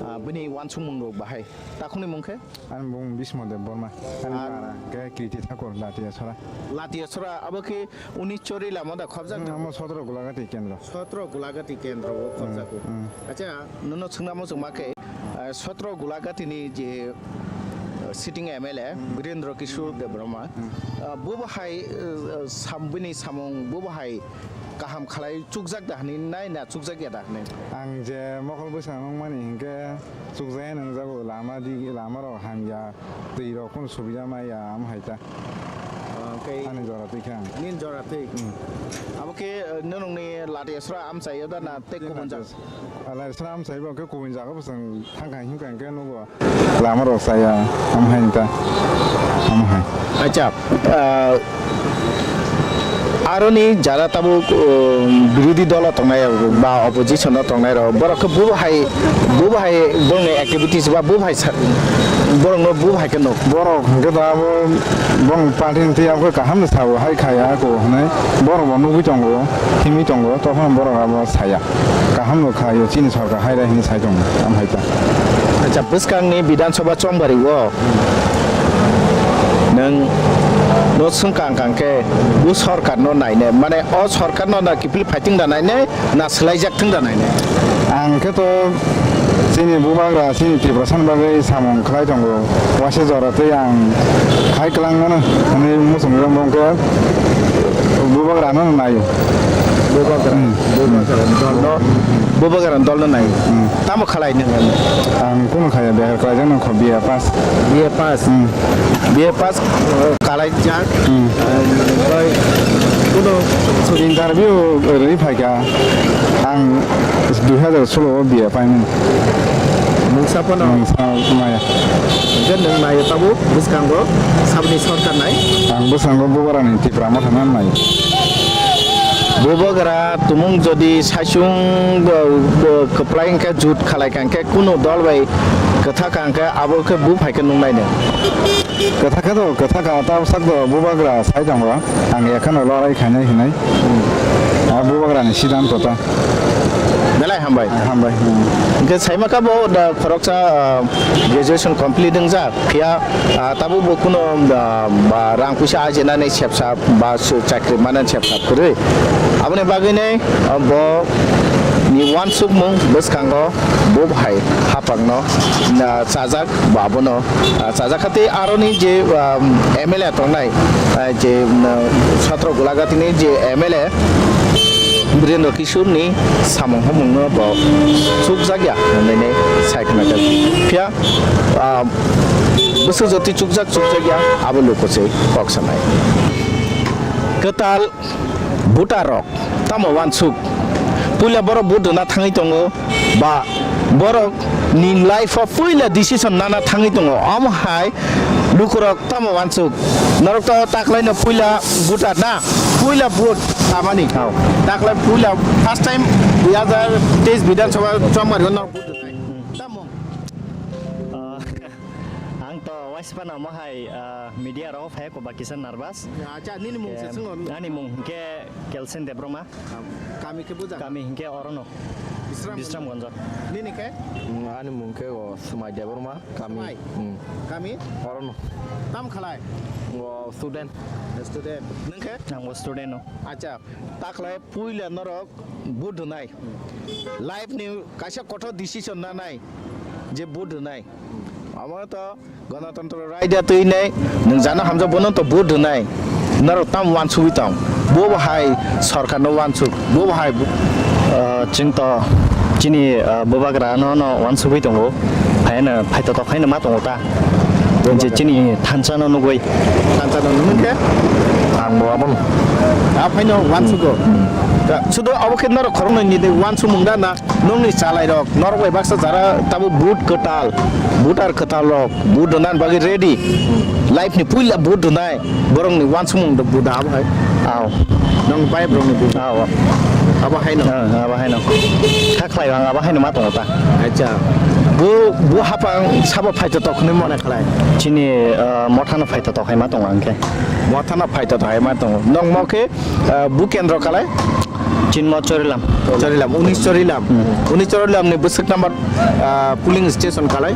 ah, bini wansukmung rok bahai. Takhukni mung khe? Ani mung Bismo Deb Borma. Ani Ah. Para khe Kriti Thakur, Latiya Sora. Latiya Sora, abo khe unis chori lama da khobjak? Hmm, amo sotro Gulagati kendro. Sotro Gulagati kendro o khobjak. Hmm, hmm. Acha, nono swngna muchung ma khe, ah, sotro Gulagati ni je, ah, sitting M L A, Hmm. Birendra Kishore Deb Borma, Hmm. ah, bo bahai, ah, sam-, bini samung bo bahai kaham khalai chukjak da hwnwi nai na chukjak ya da hwnwi? Ang je mokol bwskango wngmani hinkhe chukjaya nangjago, lama di, lama rok hamya, twi rok kunu subida maya, am hai ta. Ah, tei ani jora twi khe ang. Nini jora twi? Hmm. Abo khe, eh, nwnungni Latiya Sora amchaio da na tei kubun jaga? Latiya Sora amchai bo khe kubun jaga bo chwng thangkha hinkha hinkhe nugo. Lama rok chaya, am hai ta, am hai. Acha, ah, aroni jara tabuk, um, birodhi dolo tongnai rok ba opposition o tongnai rok, borok khe bo hai, bo hai borokni activities ba bo hai sa-, borokno bo hai khe nuk. Borok hwnkhe da abo bong party ni twi abo kaham no sao hai khaya ako hwnwi borok bo nugwi tongo, himwi tongo, tokhono borok abo saya. Kaham no kha, yo chini sorkar hai rai hini sai tong, am hai ta. Acha, bwskang ni Bidhan Sabha chongbari o nwng no swngkang kang khe bo sorkar no naine, mane o sorkar no na kiphil fighting da naine, na swlai jak thung da naine? Ang khe to chini bubagra, chini Tiprasa ni bagwi samung khlai tongo, waisa jora tei ang khai kwlang mano hwnwi muchung rok bo khe bubagra no naio. Bubagra, Hmm. Bubagra dol no, Bubagra dol no nai. Hmm. Tamo khalai nang? Ang kunu khaya, behar khlaijak nang kho, B A pass. B A pass. Hmm. B A pass, uh, khalai jak. Hmm. Uh, bai, kuno interview rwi phaikha. Ang dui hazar solo o B A paimani. Mungsa phano? Mungsa maya. Hwnkhe nwng naio tabuk bwskango saboni sorkar nai? Ang bwskango Bubagrani Tipra Motha no nai. Bubagra tumung jodi saichung, uh, uh, kwplai hwnkhe jut khalai kha hwnkhe kunu dol bai kwthak kha hwnkhe abo khe bo phaikhe nuknai nwng. Kwthak khe to, kwthak kha, tabwsak to Bubagra sai tongo. Ang ekhano lorai khainai hinwi. A Bubagrani siddhanto ta. Belai hambai. Hambai. Hmm. Hwnkhe saima kha bo da khoroksa, ah, graduation complete wngjak. Phiya, ah, tabuk bo kuno, ah, ba rang puisa ajinani sepsa ba su-, chakri manani sepsa kwrwi. Aboni bagwini, ah, bo ni wansukmung bwskango bo bahai hapangno, ah, chajak ba abono, ah, chajak kha tei aroni je, ah, M L A tongnai, ah, je, ah, Sotro Gulagatini je M L A Birendra Kishore ni samung humung no bo chukjak ya hinwi sai khna kha. Phiya, ah, bwswk jotwi chukjak chukjak ya abo luku se kok sanai. Kwtal voter rok tamo wansuk? Puila borok vote rwna thangwi tongo ba borok ni life o puila decision nana thangwi tongo. Omo hai Lukurok tamo wansuk? Norok to taklaino puila voter na, puila vote samani. Hao. Taklai puila first time dui hazar teis Bidhan Sabha chongmari o norok vote rwnai. Tamo? Ah, ang to waisipano mohai, ah, media rok phai ko bakisa nervous. Acha, nini mung se Em, swngo. Ani mung hingke Kelsen Debroma. Kami khe buja. Kami hingke orono. Bisram Bisramganj. Nini khe? Mm, ani mung khe o Swmai Debbarma, kami. Swmai? Mm. Kami? Orono. Tam khalai? O student. Student. Nung khe? Ang bo student no. Acha, taklai puila norok vote rwnai. Life ni kaisa kothor decision nanai je vote rwnai. Amo to Ganatantro raida twi nei, nwng jana hamjak bono to vote rwnai. Norok tam wansugwi tong. Bo bo hai sorkar no wansuk. Bo bo hai. Ah, chwng to chini, ah, bubagra no, no wansugwi tongo. Phaino, phaito to phaino ma tongo ta. Je chini thansa no nugwi. Thansa no nugwi khe? Ang bo abono. A phaino wansugo. Hmm. Sudo abo khe norok khoroknwi ni de wansumung da na? Nokni chalai rok, norok bai baksa jara tabo vote kwtal, voter kwtal rok, vote rwna bagwi ready. Life ni puila vote rwnai, borok ni wansukmung do vote abo hai. Aw. Nong bai borok ni vote. Aw. Abo hai no. Ah, abo hai no. Kha khlai ang abo hai no ma tongo ta. Acha. Bu, bu hapang sabo phaito tok ni mone khlai. Chini, ah, motha no phaito tok hai ma tongo ang khe. Motha no phaito tok hai ma tongo. Nong mo khe Ah, bu kendro kalai? Chinmo Chorilam. Chorilam, unis Chorilam. Hmm. Unis Chorilam ni bwswk number, ah, polling station kalai?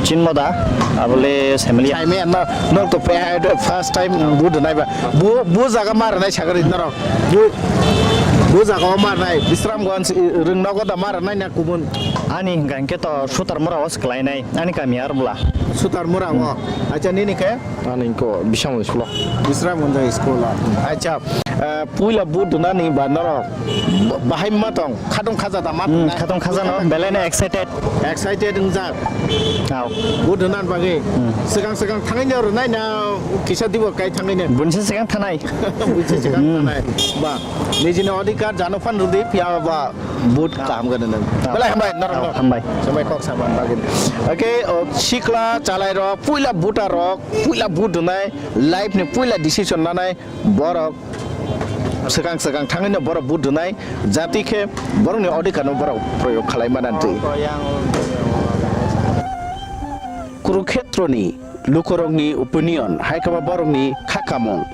Chinmo da, abole Semlia. Saime na, nok to pe hai do first time bu donai ba. Bu, bu jaga mar nai sagari naro. Bu, bu jaga o mar nai. Bisramganj, i, Rwngnogo da mar nai na kubun? Ani hingka hingke to Sutar Mura o swklai nai. Ani kami ar bula. Sutar Mura o. Hmm. Acha nini khe? Ani ko Bisramganj school o. Bisramganj school o. Acha, eh, puila bu dunani ba norok bahai ma tong, khatong khaja da ma Hmm, tong. Khatong khaja no, belai no excited. Excited wngjak. Aw. Bu dunan bagwi. Hmm. Swkang swkang thangwi no rwnai na kisa dibo kai thangwi no. Bunse swkang thanai. Bunse swkang Hmm. Thanai. Ba, nijini odhikar jano phan rwdi phiya ba. Vote kaham gana nang. Ah. Belai hambai, norok, ah, norok. Hambai. Sambai kok saman bagin. Okay, o, sikla chalai rok, puila voter rok, puila vote dunai, life ni puila decision nanai, borok swkang swkang thangwi no borok vote dunai, jati khe borok ni odhikar no borok proyog khalai manantwi. Kurukhetroni lukurokni opinion, hai khe ba borokni kha kamung.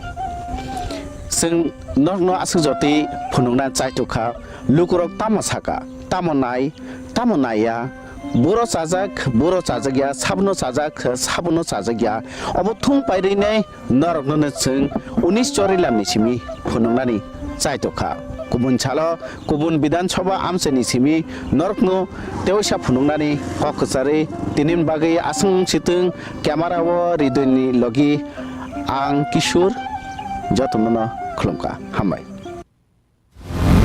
Chwng norokno aswk jotwi phunukna chaitok kha, lukurok tamo saka, tamo nai, tamo naiya, buro chajak, buro chajakya, sabono chajak, sabono chajakya. Obo thung pairwi nai noroknono chwng unis Chorilamni simi phunuknani chaitok kha. Kubun salo kubun Bidhan Sabha amchaini simi norokno teoisa phunuknani kok kwcharwi tinini bagwi aswng sitwng camera o Ridoni logi ang Kishore jotonono khulumkha. Hambai.